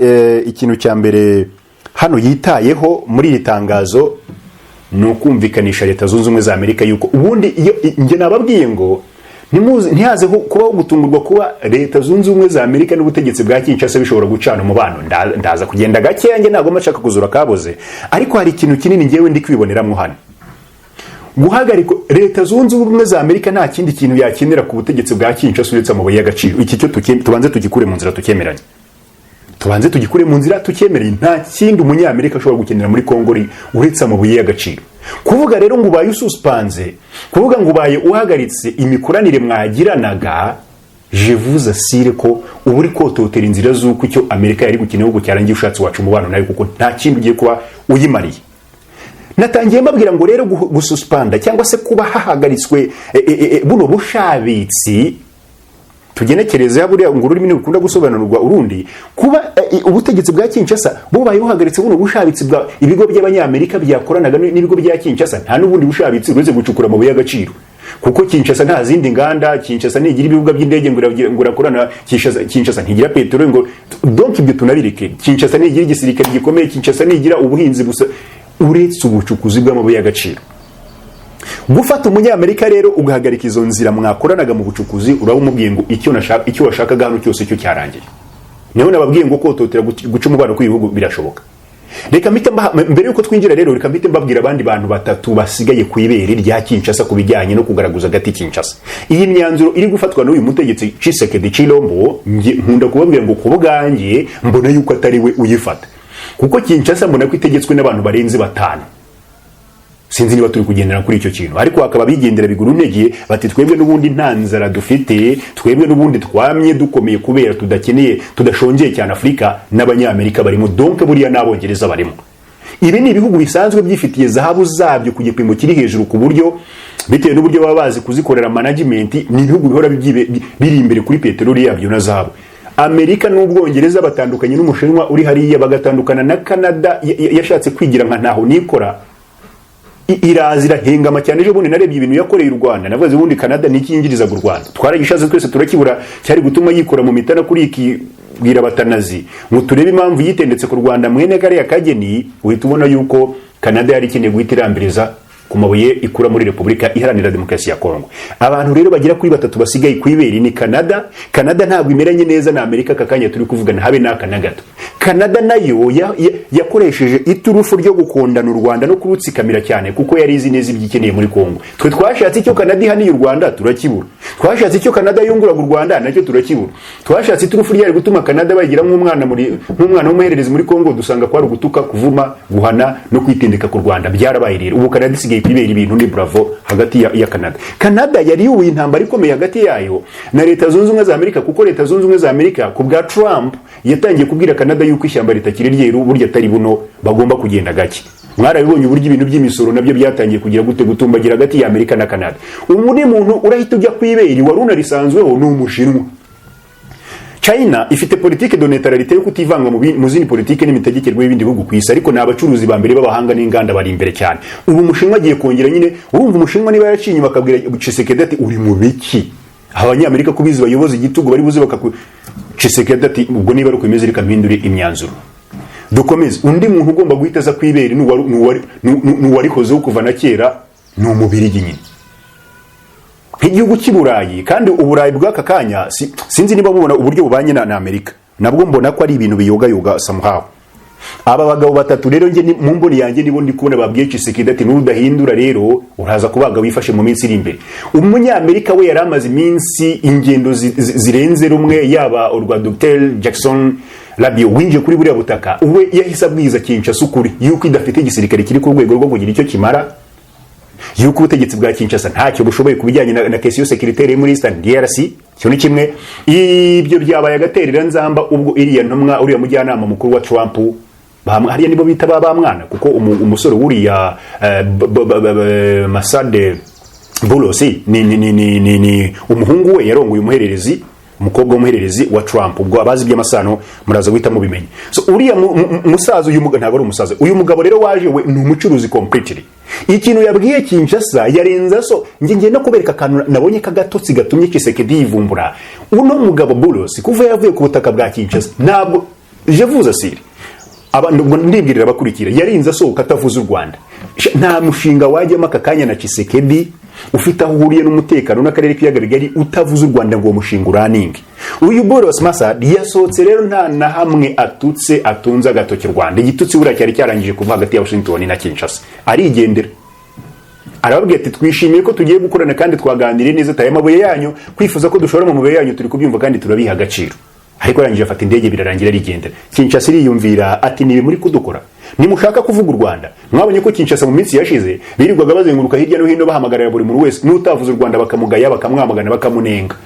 ikintu cya mbere hano yitayeho muri iri tangazo ni ukumvikanisha Leta Zunze Ubumwe za Amerika yuko ubundi iyo njye nababwiye ngo ntihaze kubaho gutungurwa kuba Leta Zunze Ubumwe za Amerika n'ubutegetsi bwa Kinshasa bishobora gucana umubano. Ndaza kugenda gakeya, njye ntabwo nshaka kuzura kaboze, ariko hari ikintu kinini ngewe ndi kwiboneramo hano. Guhagarika, Leta Zunze Ubumwe za Amerika nta kindi kintu yakenera ku butegetsi bwa Kinshasa uretse amabuye y'agaciro. Iki cyo tubanze tugikure mu nzira tukemeranye, tubanze tugikure mu nzira tukemereye. Nta kindi Umunyamerika ashobora gukenera muri Kongo uretse amabuye y'agaciro. Kuvuga rero ngo ubaye ususpanze, kuvuga ngo ubaye uhagaritse imikoranire mwagiranaga, je vous assure ko uba uri kototera inzira z'uko icyo Amerika yari gukina ahubwo cyarangiye. Ushatse waca umubano nawe, kuko nta kindi ugiye kuba uyimariye. Natangiye mbabwira ngo rero gususpanda cyangwa se kuba hahagaritswe buno bushabitsi, tugenekereze buriya ngo ururimi ntirukunda gusobanurwa urundi, kuba ubutegetsi bwa Kinshasa bubaye buhagaritse buno bushabitsi bwa ibigo by'Abanyamerika byakoranaga n'ibigo bya Kinshasa, nta n'ubundi bushabitsi uretse gucukura amabuye y'agaciro, kuko Kinshasa nta zindi nganda, Kinshasa ntigira ibibuga by'indege ngo irakorana, Kinshasa ntigira peteroli ngo, donc ibyo tunabireke. Kinshasa ntigira igisirikare gikomeye, Kinshasa ntigira ubuhinzi gusa uretse ubucukuzi bw'amabuye y'agaciro. Gufata Umunyamerika rero ugahagarika izo nzira mwakoranaga mu bucukuzi, uraba umubwiye ngo icyo nashaka, icyo washakaga hano cyose cyo cyarangiye. Niho nababwiye ngo kototera guca umubano kw'ibihugu birashoboka. Reka mpite mbere yuko twinjira rero, reka mpite mbabwira abandi bantu batatu basigaye ku ibere rya Kinshasa ku bijyanye no kugaragaza agati Kinshasa. Iyi myanzuro iri gufatwa n'uyu mutegetsi Tshisekedi Tshilombo, njye nkunda kubabwira ngo ku bwanjye mbona yuko atari we uyifata, kuko Kinshasa mbona ko itegetswe n'abantu barenze batanu. Sinzi niba turi kugendera kuri icyo kintu, ariko hakaba bigendera biguru ntege bati: "Twebwe n'ubundi nta nzara dufite, twebwe n'ubundi twamye dukomeye kubera tudakeneye, tudashongeye cyane Afurika." N'Abanyamerika barimo, donc buriya n'Abongereza barimo. Ibi ni ibihugu bisanzwe byifitiye zahabu zabyo ku gipimo kiri hejuru, ku buryo bitewe n'uburyo baba bazi kuzikorera management, ni ibihugu bihora biri imbere kuri peteroli yabyo na zahabu. Amerika n'Ubwongereza batandukanye n'Umushinwa uri hariya, bagatandukana na Canada yashatse kwigira nka ntaho nikora, iraza irahengama cyane. Ejo bundi narebye ibintu yakoreye u Rwanda, navuze ubundi Canada ni iki yinjirizaga u Rwanda? Twaragishatse twese turakibura. Cyari gutuma yikora mu mitana kuri iki bwira batanazi ngo turebe impamvu yitendetse ku Rwanda mwene kariya kageni. Uhita ubona yuko Canada yari ikeneye guhita irambiriza ku mabuye ikura muri Repubulika Iharanira Demokarasi ya Kongo. Abantu rero bagera kuri batatu basigaye ku ibere ni Canada. Canada ntabwo imeranye neza na Amerika aka kanya turi kuvugana, habe n'aka na gato. Canada nayo yakoresheje iturufu ryo gukondana u Rwanda no kurutsikamira cyane, kuko yari izi neza ibyo ikeneye muri Kongo. Twe twashatse icyo Canada ihaniye u Rwanda turakibura, twashatse icyo Canada yunguraga u Rwanda nacyo turakibura, twashatse iturufu ryari gutuma Canada bayigira nk'umwana w'umuhererezi muri Kongo, dusanga kwari ugutuka, kuvuma, guhana no kwitendeka ku Rwanda. Byarabaye rero, ubu Canada isigaye kwibera ibintu ni bravo hagati ya Canada. Canada yari yubuye intambara ikomeye hagati yayo na Leta Zunze Ubumwe za Amerika, kuko Leta Zunze Ubumwe za Amerika ku bwa Trump yatangiye kubwira Canada yuko ishyamba ritakiri ryeru, burya atari buno, bagomba kugenda gake. Mwarabibonye uburyo ibintu by'imisoro nabyo byatangiye kugira gute, gutumbagira hagati ya Amerika na Canada. Undi muntu urahita ujya ku ibere wari unarisanzweho ni Umushinwa. China ifite politique de neutralité yo kutivanga mu zindi politike n'imitegekere y'ibindi bihugu ku isi, ariko ni abacuruzi ba mbere b'abahanga n'inganda, bari imbere cyane. Ubu Umushinwa agiye kongera nyine, urumva Umushinwa niba yaraciye inyuma akabwira Tshisekedi ati: "Uri mu biki?" Abanyamerika kubizi bayoboza igitugu bari buze bakaku. Tshisekedi ati: "Ubwo niba ari uko bimeze, reka mpindure imyanzuro." Dukomeze. Undi muntu ugomba guhita aza ku ibere ni uwarikozeho kuva na kera, ni Umubirigi nyine, nk'igihugu cy'i Burayi. Kandi Uburayi bw'aka kanya sinzi niba mubona uburyo bubanye na Amerika, nabwo mbona ko ari ibintu biyogayoga somehow. Aba bagabo batatu rero, njye mu mboni yanjye nibo ndi kubona babwiye Tshisekedi ati: "Nudahindura rero uraza kubaga wifashe mu minsi iri imbere." Umunyamerika we yari amaze iminsi ingendo zirenze rumwe, yaba urwa Dr Jackson Labio winjiye kuri buriya butaka, we yahise abwiza Kinshasa ukuri yuko idafite igisirikare kiri ku rwego rwo kugira icyo kimara, yuko ubutegetsi bwa Kinshasa ntacyo bushoboye ku bijyanye na question sécuritaire muri Eastern DRC. Icyo ni kimwe. Ibyo byabaye agaterera nzamba ubwo iriya ntumwa, uriya mujyanama mukuru wa Trump, hariya nibo bita ba mwana, kuko umusore wuriya Masade Boulos ni umuhungu we yarongoye umuhererezi, umukobwa w'umuhererezi wa Trump. Ubwo abazi iby'amasano muraza guhita mubimenya. So uriya musaza, uyu mugabo ntabwo ari umusaza, uyu mugabo rero waje we ni umucuruzi completely. Ikintu yabwiye Kinshasa yarenza, so njye ngiye no kubereka akantu nabonye k'agatotsi gatumye Tshisekedi yivumbura. Uno mugabo Boulos, kuva yavuye ku butaka bwa Kinshasa, ntabwo, je vous assure, ubwo ndibwirira abakurikira, yarinze asohoka atavuze u Rwanda. Nta mushinga wajyamo aka kanya na Tshisekedi ufite aho uhuriye n'umutekano n'akarere k'ibiyaga bigari utavuze u Rwanda ngo uwo mushinga uraninge. Uyu Boros Masad yasohotse rero nta na hamwe atutse, atunze agatoki u Rwanda. Igitutsi buriya cyari cyarangije kuva hagati ya Washington na Kinshasa. Arigendera, arababwira ati: "Twishimiye ko tugiye gukorana kandi twaganiriye neza, taye amabuye yanyu, kwifuza ko dushora mu mabuye yanyu turi kubyumva kandi turabiha agaciro." Ariko arangije afata indege, birarangira, arigendera. Kinshasa iriyumvira ati: "Nibi muri kudukora, nimushaka kuvuga u Rwanda." Mwabonye ko Kinshasa mu minsi yashize birirwaga bazenguruka hirya no hino bahamagarira buri muntu wese, n'utavuze u Rwanda bakamugaya, bakamwamagana, bakamunenga.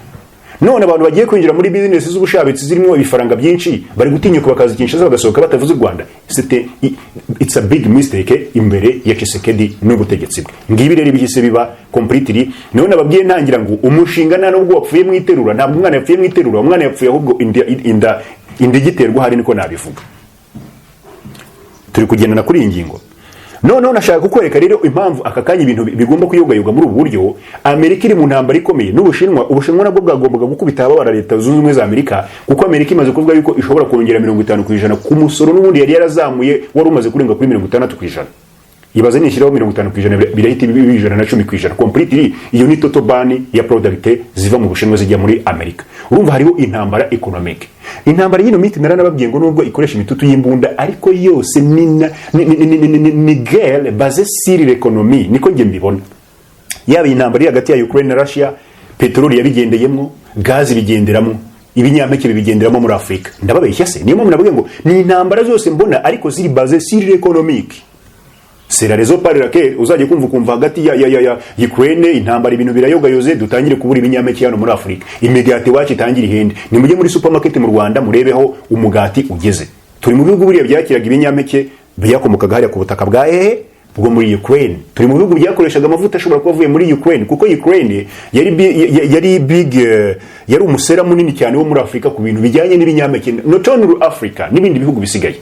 None abantu bagiye kwinjira muri bizinesi z'ubushabitsi zirimo ibifaranga byinshi bari gutinyuka bakaza Kinshasa bagasohoka batavuze u Rwanda. It's a big mistake imbere ya Tshisekedi n'ubutegetsi bwe. Ngibi rero ibihise biba completely. Niho nababwiye ntangira ngo umushinga nta nubwo wapfuye mu iterura, ntabwo umwana yapfuye mu iterura, umwana yapfuye ahubwo inda igiterwa hari, niko nabivuga. Turi kugendana kuri iyi ngingo. Noneho nashaka kukwereka rero impamvu aka kanya ibintu bigomba kuyogayoga muri ubu buryo. Amerika iri mu ntambara ikomeye n'Ubushinwa. Ubushinwa nabwo bwagombaga gukubita ababara Leta Zunze Ubumwe za Amerika, kuko Amerika imaze kuvuga yuko ishobora kongera 50% ku musoro n'ubundi yari yarazamuye wari umaze kurenga kuri 60%. Ibaze nishyiraho 50%, birahita biba 110% completely. Iyo ni total ban ya product ziva mu Bushinwa zijya muri Amerika. Urumva hariho intambara economic. Intambara y'ino minsi, naranababwiye ngo nubwo ikoresha imitutu y'imbunda, ariko yose ni guerre basée sur l'économie, niko njye mbibona. Yaba iyi ntambara iri hagati ya Ukraine na Russia, peteroli yabigendeyemo, gazi bigenderamo, ibinyampeke bibigenderamo muri Afurika. Ndababeshya se? Niyo mpamvu navuga ngo ni intambara zose mbona ariko ziri basées sur l'économique. C'est la raison par laquelle uzajya kumva ukumva hagati ya Ukraine intambara, ibintu birayogayoze, dutangire kubura ibinyampeke hano muri Afurika, imigati iwacu itangire ihende. Nimujye muri supermarket mu Rwanda murebeho umugati ugeze. Turi mu bihugu buriya byakiraga ibinyampeke byakomokaga hariya ku butaka bwa hehe, bwo muri Ukraine. Turi mu bihugu byakoreshaga amavuta ashobora kuba avuye muri Ukraine, kuko Ukraine yari big, yari umusera munini cyane wo muri Afurika ku bintu bijyanye n'ibinyampeke, not only Africa, n'ibindi bihugu bisigaye.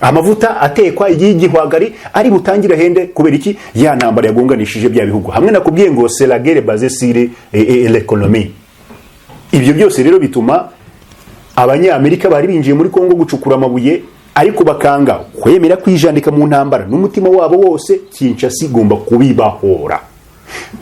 Amavuta atekwa y'igihwagari ari butangire hende. Kubera iki? Ya ntambara yagonganishije bya bihugu hamwe nakubwiye ngo c'est la guerre basée sur l'économie. Ibyo byose rero bituma Abanyamerika bari binjiye muri Kongo gucukura amabuye, ariko bakanga kwemera kwijandika mu ntambara n'umutima wabo wose. Kinshasa igomba kubibahora.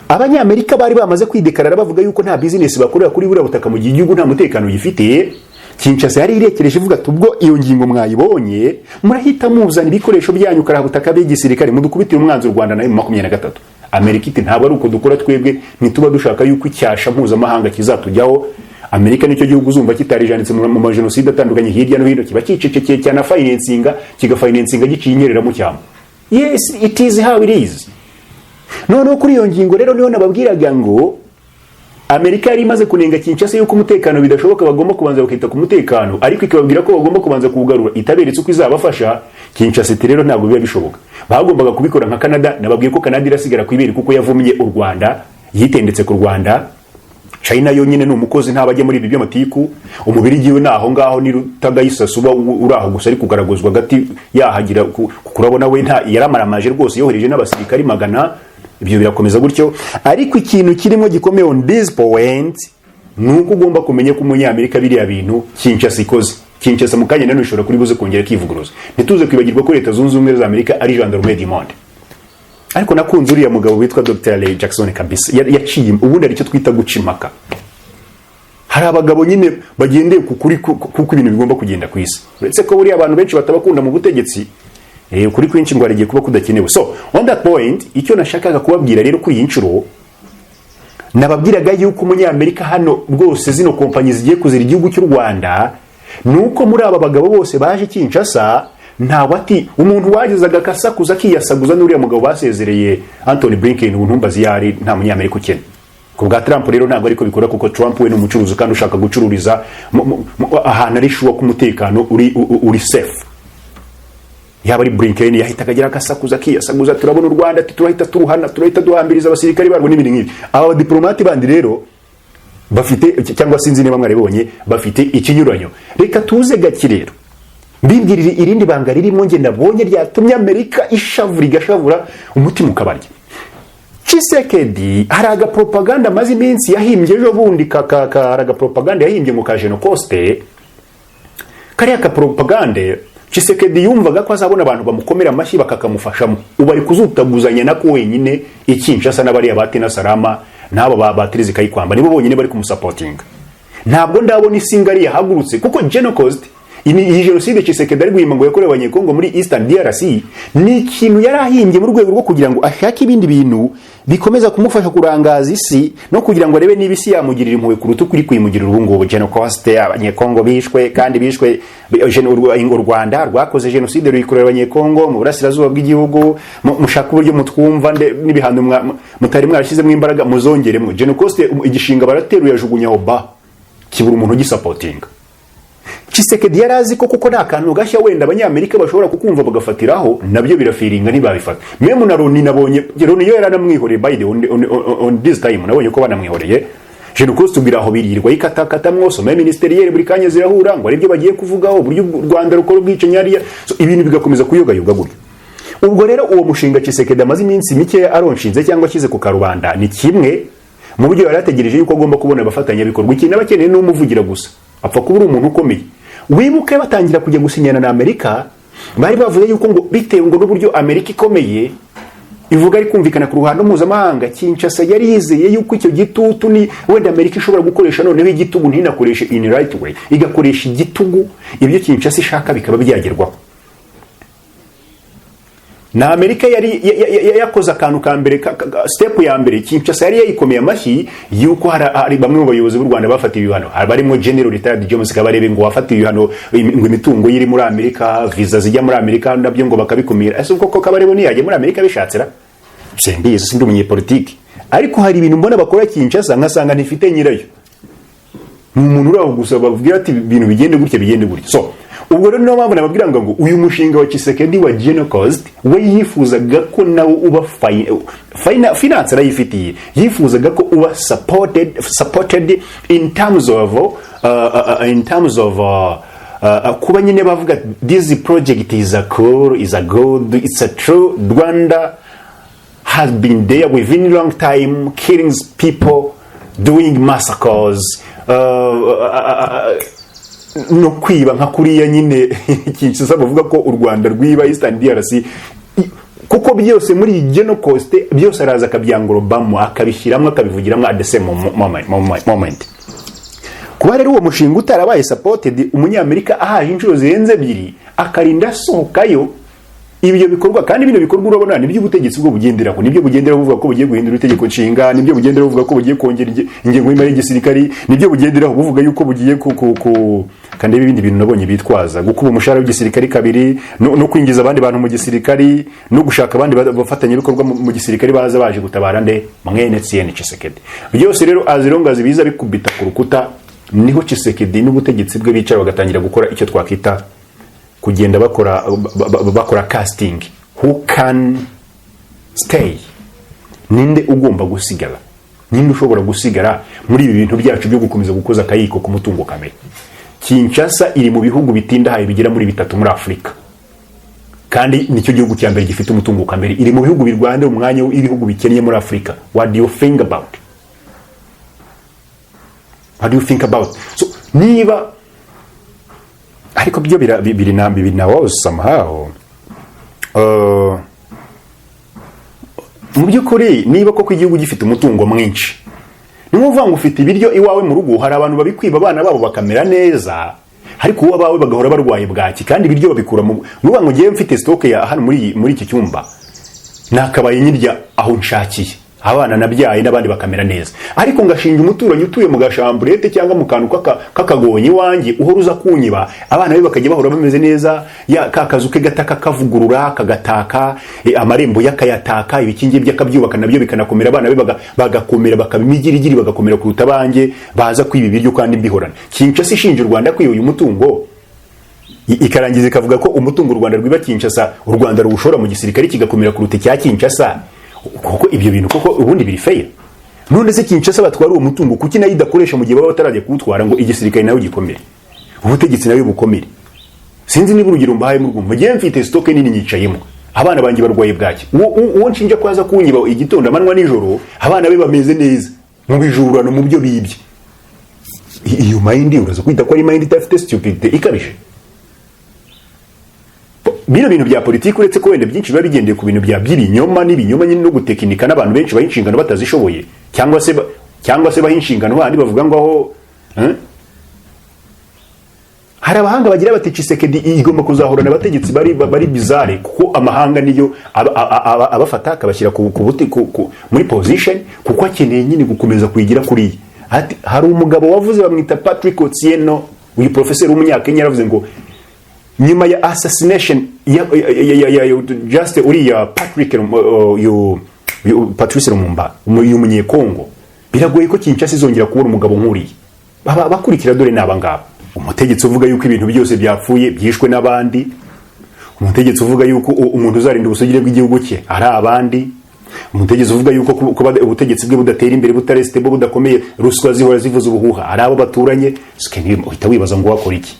Abanyamerika bari bamaze kwidekarara bavuga yuko nta bizinesi bakorera kuri buriya butaka mu gihe igihugu nta mutekano gifite. Kinshasa yari irekereje ivuga ati: "Ubwo iyo ngingo mwayibonye, murahita muzana ibikoresho byanyu karabutaka b'igisirikare, mudukubitire umwanzi u Rwanda nayo mu 23." Amerika iti: "Ntabwo ari uko dukora twebwe, ntituba dushaka yuko icyasha mpuzamahanga kizatujyaho." Amerika nicyo gihugu uzumva kitarijanditse mu majenoside atandukanye hirya no hino, kiba cyicecekeye cyane, afinancinga, kigafinancinga giciye inyerera mu cyamo. Yes, it is how it is. Noneho kuri iyo ngingo rero niho nababwiraga ngo Amerika yari imaze kunenga Kinshasa yuko umutekano bidashoboka, bagomba kubanza bakita ku mutekano, ariko ikababwira ko bagomba kubanza kuwugarura itaberetse uko izabafasha. Kinshasa iti: "Rero ntabwo biba bishoboka." Bagombaga kubikora nka Canada. Nababwiye ko Canada irasigara ku ibere kuko yavumye u Rwanda, yitendetse ku Rwanda. China yonyine ni umukozi, ntabajya muri ibi by'amatiku. Umubirigi we ni aho ngaho, ni rutagayisasu, uba uri aho gusa ari kugaragazwa hagati yahagira kurabona we nta yaramaramaje rwose, yohereje n'abasirikari magana. Ibyo birakomeza gutyo, ariko ikintu kirimo gikomeye on this point ni uko ugomba kumenya ko umunyamerika biriya bintu Kinshasa ikoze, Kinshasa mu kanya nanone ishobora kuri buze kongera kivuguruza. Ntituze kwibagirwa ko Leta Zunze Ubumwe za Amerika ari gendarme du monde. Ariko nakunze uriya mugabo witwa Dr. Ray Jackson kabisa. Yaciye ubundi ari cyo twita guca impaka. Hari abagabo nyine bagendeye ku kuri kuko ibintu bigomba kugenda ku isi, uretse ko buriya abantu benshi batabakunda mu butegetsi. Ukuri kwinshi ngo hari kuba kudakenewe. So on that point, icyo nashakaga kubabwira rero kuri iyi nshuro, nababwiraga yuko umunyamerika hano rwose zino kompanyi zigiye kuzira igihugu cy'u Rwanda, ni uko muri aba bagabo bose baje Kinshasa ntawe ati umuntu wagezaga akasakuza akiyasaguza n'uriya mugabo basezereye, Antony Blinken. Ubu ntumbazi yari nta munyamerika ukennye. Ku bwa Trump rero ntabwo ariko bikora, kuko Trump we ni umucuruzi kandi ushaka gucururiza ahantu ari sure ko umutekano uri safe. Yaba ari Blinken yahitaga agira agasakuza akiyasaguza: "Turabona u Rwanda," ati, "turahita turuhana, turahita duhambiriza abasirikari barwo," n'ibindi nk'ibi. Aba badiplomate bandi rero bafite, cyangwa sinzi niba mwaribonye, bafite ikinyuranyo. Reka tuze gake rero mbibwirire irindi banga ririmo nge nabonye ryatumye Amerika ishavura, igashavura, umutima ukabarya. Tshisekedi hari agapropaganda amaze iminsi yahimbye ejo bundi hari agapropaganda yahimbye ngo ka Genocost. Kariya kapropagande Tshisekedi yumvaga ko azabona abantu bamukomera amashyi bakakamufashamo. Ubu ari kuzutaguzanya nako wenyine i Kinshasa n'abariya ba Tina Salama n'abo ba Thérèse Kayikwamba, nibo bonyine bari kumusapotinga. Ntabwo ndabona isi ngari yahagurutse, kuko Genocost, iyi jenoside Tshisekedi ari guhimba ngo yakorewe Abanyekongo muri Eastern DRC, ni ikintu yari ahimbye mu rwego rwo kugira ngo ashake ibindi bintu bikomeza kumufasha kurangaza isi no kugira ngo arebe niba isi yamugirira impuhwe kuruta uko iri kuyimugirira ubu ngubu. Genocost, Abanyekongo bishwe kandi bishwe, u Rwanda rwakoze jenoside ruyikorera Abanyekongo mu burasirazuba bw'igihugu. Mushaka uburyo mutwumva n'ibihano mutari mwarashyizemo imbaraga muzongeremo. Genocost igishinga barateruye ajugunya oba kibura umuntu ugisapotinga. Tshisekedi yari azi ko kuko nta kantu gashya, wenda Abanyamerika bashobora kukumva bagafatiraho, nabyo birafiringa ntibabifata. Même na Loni, nabonye Loni yo yaranamwihoreye. By the on this time nabonye ko banamwihoreye. Genocost ubwira aho birirwa yikatakata sommet ministériel buri kanya zirahura ngo aribyo bagiye kuvugaho, uburyo u Rwanda rukora ubwicanyi hariya. So, ibintu bigakomeza kuyogayoga gutyo. Ubwo rero uwo mushinga Tshisekedi amaze iminsi mike aronshinze cyangwa ashyize ku karubanda ni kimwe mu buryo yari ategereje yuko agomba kubona abafatanyabikorwa. Ikintu aba akeneye ni umuvugira gusa, apfa kuba uri umuntu ukomeye. Wibuke batangira kujya gusinyana na Amerika, bari bavuze yuko ngo bitewe ngo n'uburyo Amerika ikomeye, ivuga ari kumvikana ku ruhando mpuzamahanga, Kinshasa yari yizeye yuko icyo gitutu ni wenda Amerika ishobora gukoresha noneho igitugu, ntinakoreshe in right way, igakoresha igitugu, ibyo Kinshasa ishaka bikaba byagerwaho. Na Amerika yari yakoze akantu ka mbere, step ya mbere. Kinshasa yari yayikomeye amashyi yuko hari bamwe mu bayobozi b'u Rwanda bafatiwe ibihano, barimo General Retired James Kabarebe ngo wafatiwe ibihano, ngo imitungo ye iri muri Amerika, visa zijya muri Amerika nabyo ngo bakabikumira. Ese ubwo ko Kabarebe ntiyajya muri Amerika bishatsira? Simbizi, sindi umunyepolitiki, ariko hari ibintu mbona bakora Kinshasa nkasanga ntifite nyirayo, ni umuntu uri aho gusa babwira ati: "Ibintu bigende gutya, bigende gutya." So ubwo rero niyo mpamvu nababwira ngo uyu mushinga wa Tshisekedi wa Genocost, we yifuzaga ko nawo uba finance arayifitiye, yifuzaga ko uba supported in terms of kuba nyine bavuga this project is a cool, is a good, it's a true. Rwanda has been there within long time, killing people, doing massacres, no kwiba nka kuriya nyine Kinshasa bavuga ko u Rwanda rwiba Eastern DRC, kuko byose muri iyi Genocost byose araza akabyangorobamo, akabishyiramo, akabivugiramo at the same moment. Kuba rero uwo mushinga utarabaye supported, umunyamerika ahaje inshuro zirenze ebyiri akarinda asohokayo. Ibyo bikorwa kandi, bino bikorwa urabona nibyo ubutegetsi bwo bugenderaho, nibyo bugenderaho buvuga ko bugiye guhindura itegeko nshinga, nibyo bugenderaho buvuga ko bugiye kongera ingengo y'imari y'igisirikari, nibyo bugenderaho buvuga yuko bugiye ku kandi ibindi bintu nabonye bitwaza, gukuba umushahara w'igisirikari kabiri, no kwinjiza abandi bantu mu gisirikari, no gushaka abandi bafatanyabikorwa mu gisirikari baza baje gutabara nde? Mwene Etienne Tshisekedi. Byose rero as long as biza bikubita ku rukuta, niho Tshisekedi n'ubutegetsi bwe bicara bagatangira gukora icyo twakita kugenda bakora casting: who can stay? Ninde ugomba gusigara? Ninde ushobora gusigara muri ibi bintu byacu byo gukomeza gukoza akayiko ku mutungo kamere? Kinshasa iri mu bihugu bitindahaye bigera muri bitatu muri Afurika, kandi nicyo gihugu cya mbere gifite umutungo kamere. Iri mu bihugu birwanira umwanya w'ibihugu bikennye muri Afurika. What do you think about? What do you think about? So niba ariko byo biri na was somehow, mu by'ukuri niba koko igihugu gifite umutungo mwinshi, ni ukuvuga ngo ufite ibiryo iwawe mu rugo, hari abantu babikwiba abana babo bakamera neza, ariko uwo abawe bagahora barwaye bwaki, kandi ibiryo babikura mu, ni ukuvuga ngo ngewe mfite stock ya hano muri iki cyumba, nakabaye nyirya aho nshakiye, abana nabyaye n'abandi bakamera neza, ariko ngashinja umuturanyi utuye mu gashamburete cyangwa mu kantu k'akagonyi iwanjye uhora uza kunyiba, abana be bakajya bahora bameze neza, ya ka kazu ke gata kakavugurura, kagataka, amarembo yakayataka, ibikingi bye akabyubaka nabyo bikanakomera, abana be bagakomera, bakaba imigirigiri, bagakomera kuruta abanjye baza kwiba ibiryo kandi mbihorana. Kinshasa ishinja u Rwanda kwiba uyu mutungo, ikarangiza ikavuga ko umutungo u Rwanda rwiba Kinshasa, u Rwanda ruwushora mu gisirikare kigakomera kuruta icya Kinshasa. Kuko ibyo bintu koko ubundi biri fair? None se Kinshasa batwara uwo mutungo, kuki nayo idakoresha mu gihe baba batarajya kuwutwara ngo igisirikare nayo gikomere, ubutegetsi nayo bukomere? Sinzi niba urugero mbahaye murwumva. Ngewe mfite stock nini nyicayemo, abana banjye barwaye bwaki. Uwo nshinja ko aza kunyiba igitondo, amanywa, nijoro, abana be bameze neza mu bijurano, mu byo bibye. Iyo mind uraza kwita ko ari mind idafite stupidité ikabije? Bino bintu bya politiki, uretse ko wenda byinshi biba bigendeye ku bintu bya by'ibinyoma n'ibinyoma nyine no gutekinika, n'abantu benshi baha inshingano batazishoboye, cyangwa se baha inshingano bandi bavuga ngo aho, eh? Hari abahanga bagira bati Tshisekedi igomba kuzahorana abategetsi bari bizarre, kuko amahanga niyo abafata akabashyira ku, buti- ku, ku, muri position, kuko akeneye nyine gukomeza kuyigira kuriya. Ati hari umugabo wavuze bamwita Patrick Otieno, uyu professeur w'umunyakenya, yaravuze ngo nyuma ya assassination ya just uriya Patrick uyu Patrice Lumumba, uyu munyekongo, biragoye ko Kinshasa izongera kubona umugabo nk'uriya. Bakurikira dore ni abangaba: umutegetsi uvuga yuko ibintu byose byapfuye byishwe n'abandi, umutegetsi uvuga yuko umuntu uzarinda ubusugire bw'igihugu cye ari abandi, umutegetsi uvuga yuko kuba ubutegetsi bwe budatera imbere, butari stable, budakomeye, ruswa zihora zivuza ubuhuha, ari abo baturanye. Uhita wibaza ngo wakora iki?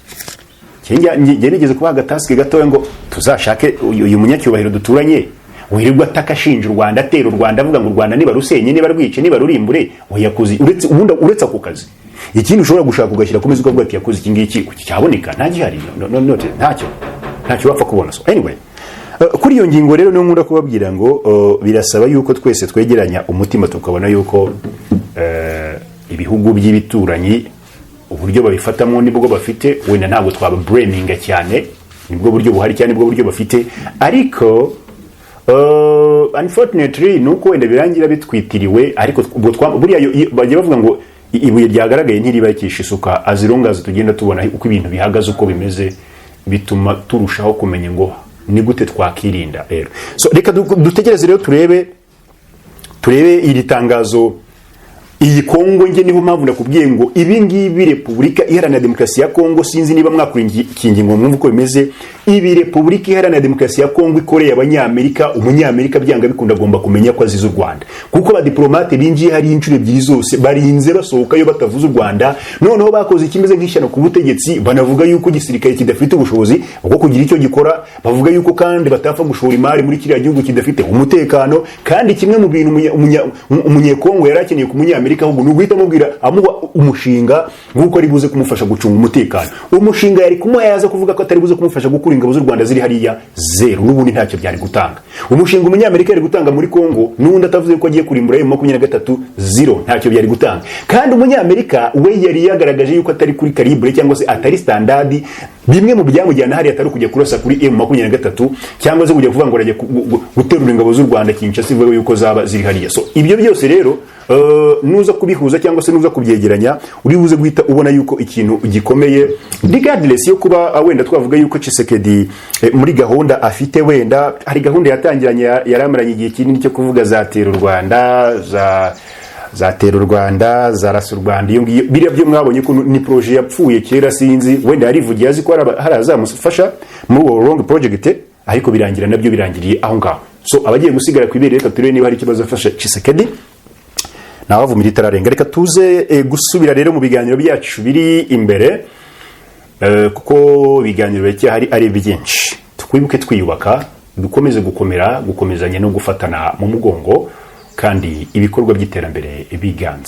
Njye nigeze kubaha agatask gatoya ngo tuzashake uyu munyacyubahiro duturanye wirirwa ataka, ashinja u Rwanda, atera u Rwanda, avuga ngo u Rwanda niba rusenye, niba rwice, niba rurimbure, yakoze uretse ubundi, uretse ako kazi, ikindi ushobora gushaka ugashyira ku meza ukavuga ati yakoze iki ngiki cyaboneka? Nta gihari. No, ntacyo wapfa kubona. So anyway, kuri iyo ngingo rero niyo nkunda kubabwira ngo birasaba yuko twese twegeranya umutima, tukabona yuko ibihugu by'ibituranyi uburyo babifatamo nibwo bafite. Wenda ntabwo twabablaminga cyane, nibwo buryo buhari cyane, nibwo buryo bafite, ariko unfortunately ni uko wenda birangira bitwitiriwe. Ariko ubwo buriya bajya bavuga ngo ibuye ryagaragaye ntiribakisha isuka. As long as tugenda tubona uko ibintu bihagaze, uko bimeze, bituma turushaho kumenya ngo ni gute twakirinda rero. So reka dutegereze rero, turebe iri tangazo. Iyi Kongo, nge niho mpamvu nakubwiye ngo ibi ngibi Repubulika Iharanira Demokarasi ya Kongo, sinzi niba mwakurikiye ingingo mwumva uko bimeze. Ibi Repubulika Iharanira Demokarasi ya Kongo ikoreye Abanyamerika, Umunyamerika byanga bikunda agomba kumenya ko azize u Rwanda, kuko abadiplomate binjiye hariya inshuro ebyiri zose barinze basohokayo batavuze u Rwanda. Noneho bakoze ikimeze nk'ishyano ku butegetsi, banavuga yuko igisirikare kidafite ubushobozi bwo kugira icyo gikora, bavuga yuko kandi batapfa gushora imari muri kiriya gihugu kidafite umutekano. Kandi kimwe mu bintu umunyekongo yari akeneye ku Munyamerika ahubwo ni uguhita amubwira, amuha umushinga nk'uko ari buze kumufasha gucunga umutekano. Umushinga yari kumuha, yaza kuvuga ko atari buze kumufasha gukura ingabo z'u Rwanda ziri hariya, zero, n'ubundi ntacyo byari gutanga. Umushinga Umunyamerika yari gutanga muri Kongo n'ubundi atavuze ko agiye kurimbura M23, zero, ntacyo byari gutanga. Kandi Umunyamerika we yari yagaragaje yuko atari kuri calibre cyangwa se atari standard. Bimwe mu byamujyana hariya atari ukujya kurasa kuri M23 cyangwa se kujya kuvuga ngo arajya guterura ingabo z'u Rwanda Kinshasa ivuga yuko zaba ziri hariya. So ibyo byose rero, nuza kubihuza cyangwa se nuza kubyegeranya, uri buze guhita ubona yuko ikintu gikomeye, regardless yo kuba wenda twavuga yuko Tshisekedi muri gahunda afite, wenda hari gahunda yatangiranye, yaramaranye igihe kinini cyo kuvuga zatera u Rwanda, zatera u Rwanda, zarasa u Rwanda, iyo ngiyo, biriya byo mwabonye ko ni projet yapfuye kera. Sinzi, wenda yarivugiye azi ko hari azamufasha muri uwo long project, ariko birangira nabyo birangiriye aho ngaho. So abagiye gusigara ku ibere, reka turebe niba hari ikibazo afasha Tshisekedi. Ntawavumira itararenga. Reka tuze gusubira rero mu biganiro byacu biri imbere, kuko ibiganiro biracyahari ari byinshi. Twibuke twiyubaka, dukomeze gukomera, gukomezanya no gufatana mu mugongo, kandi ibikorwa by'iterambere biganza.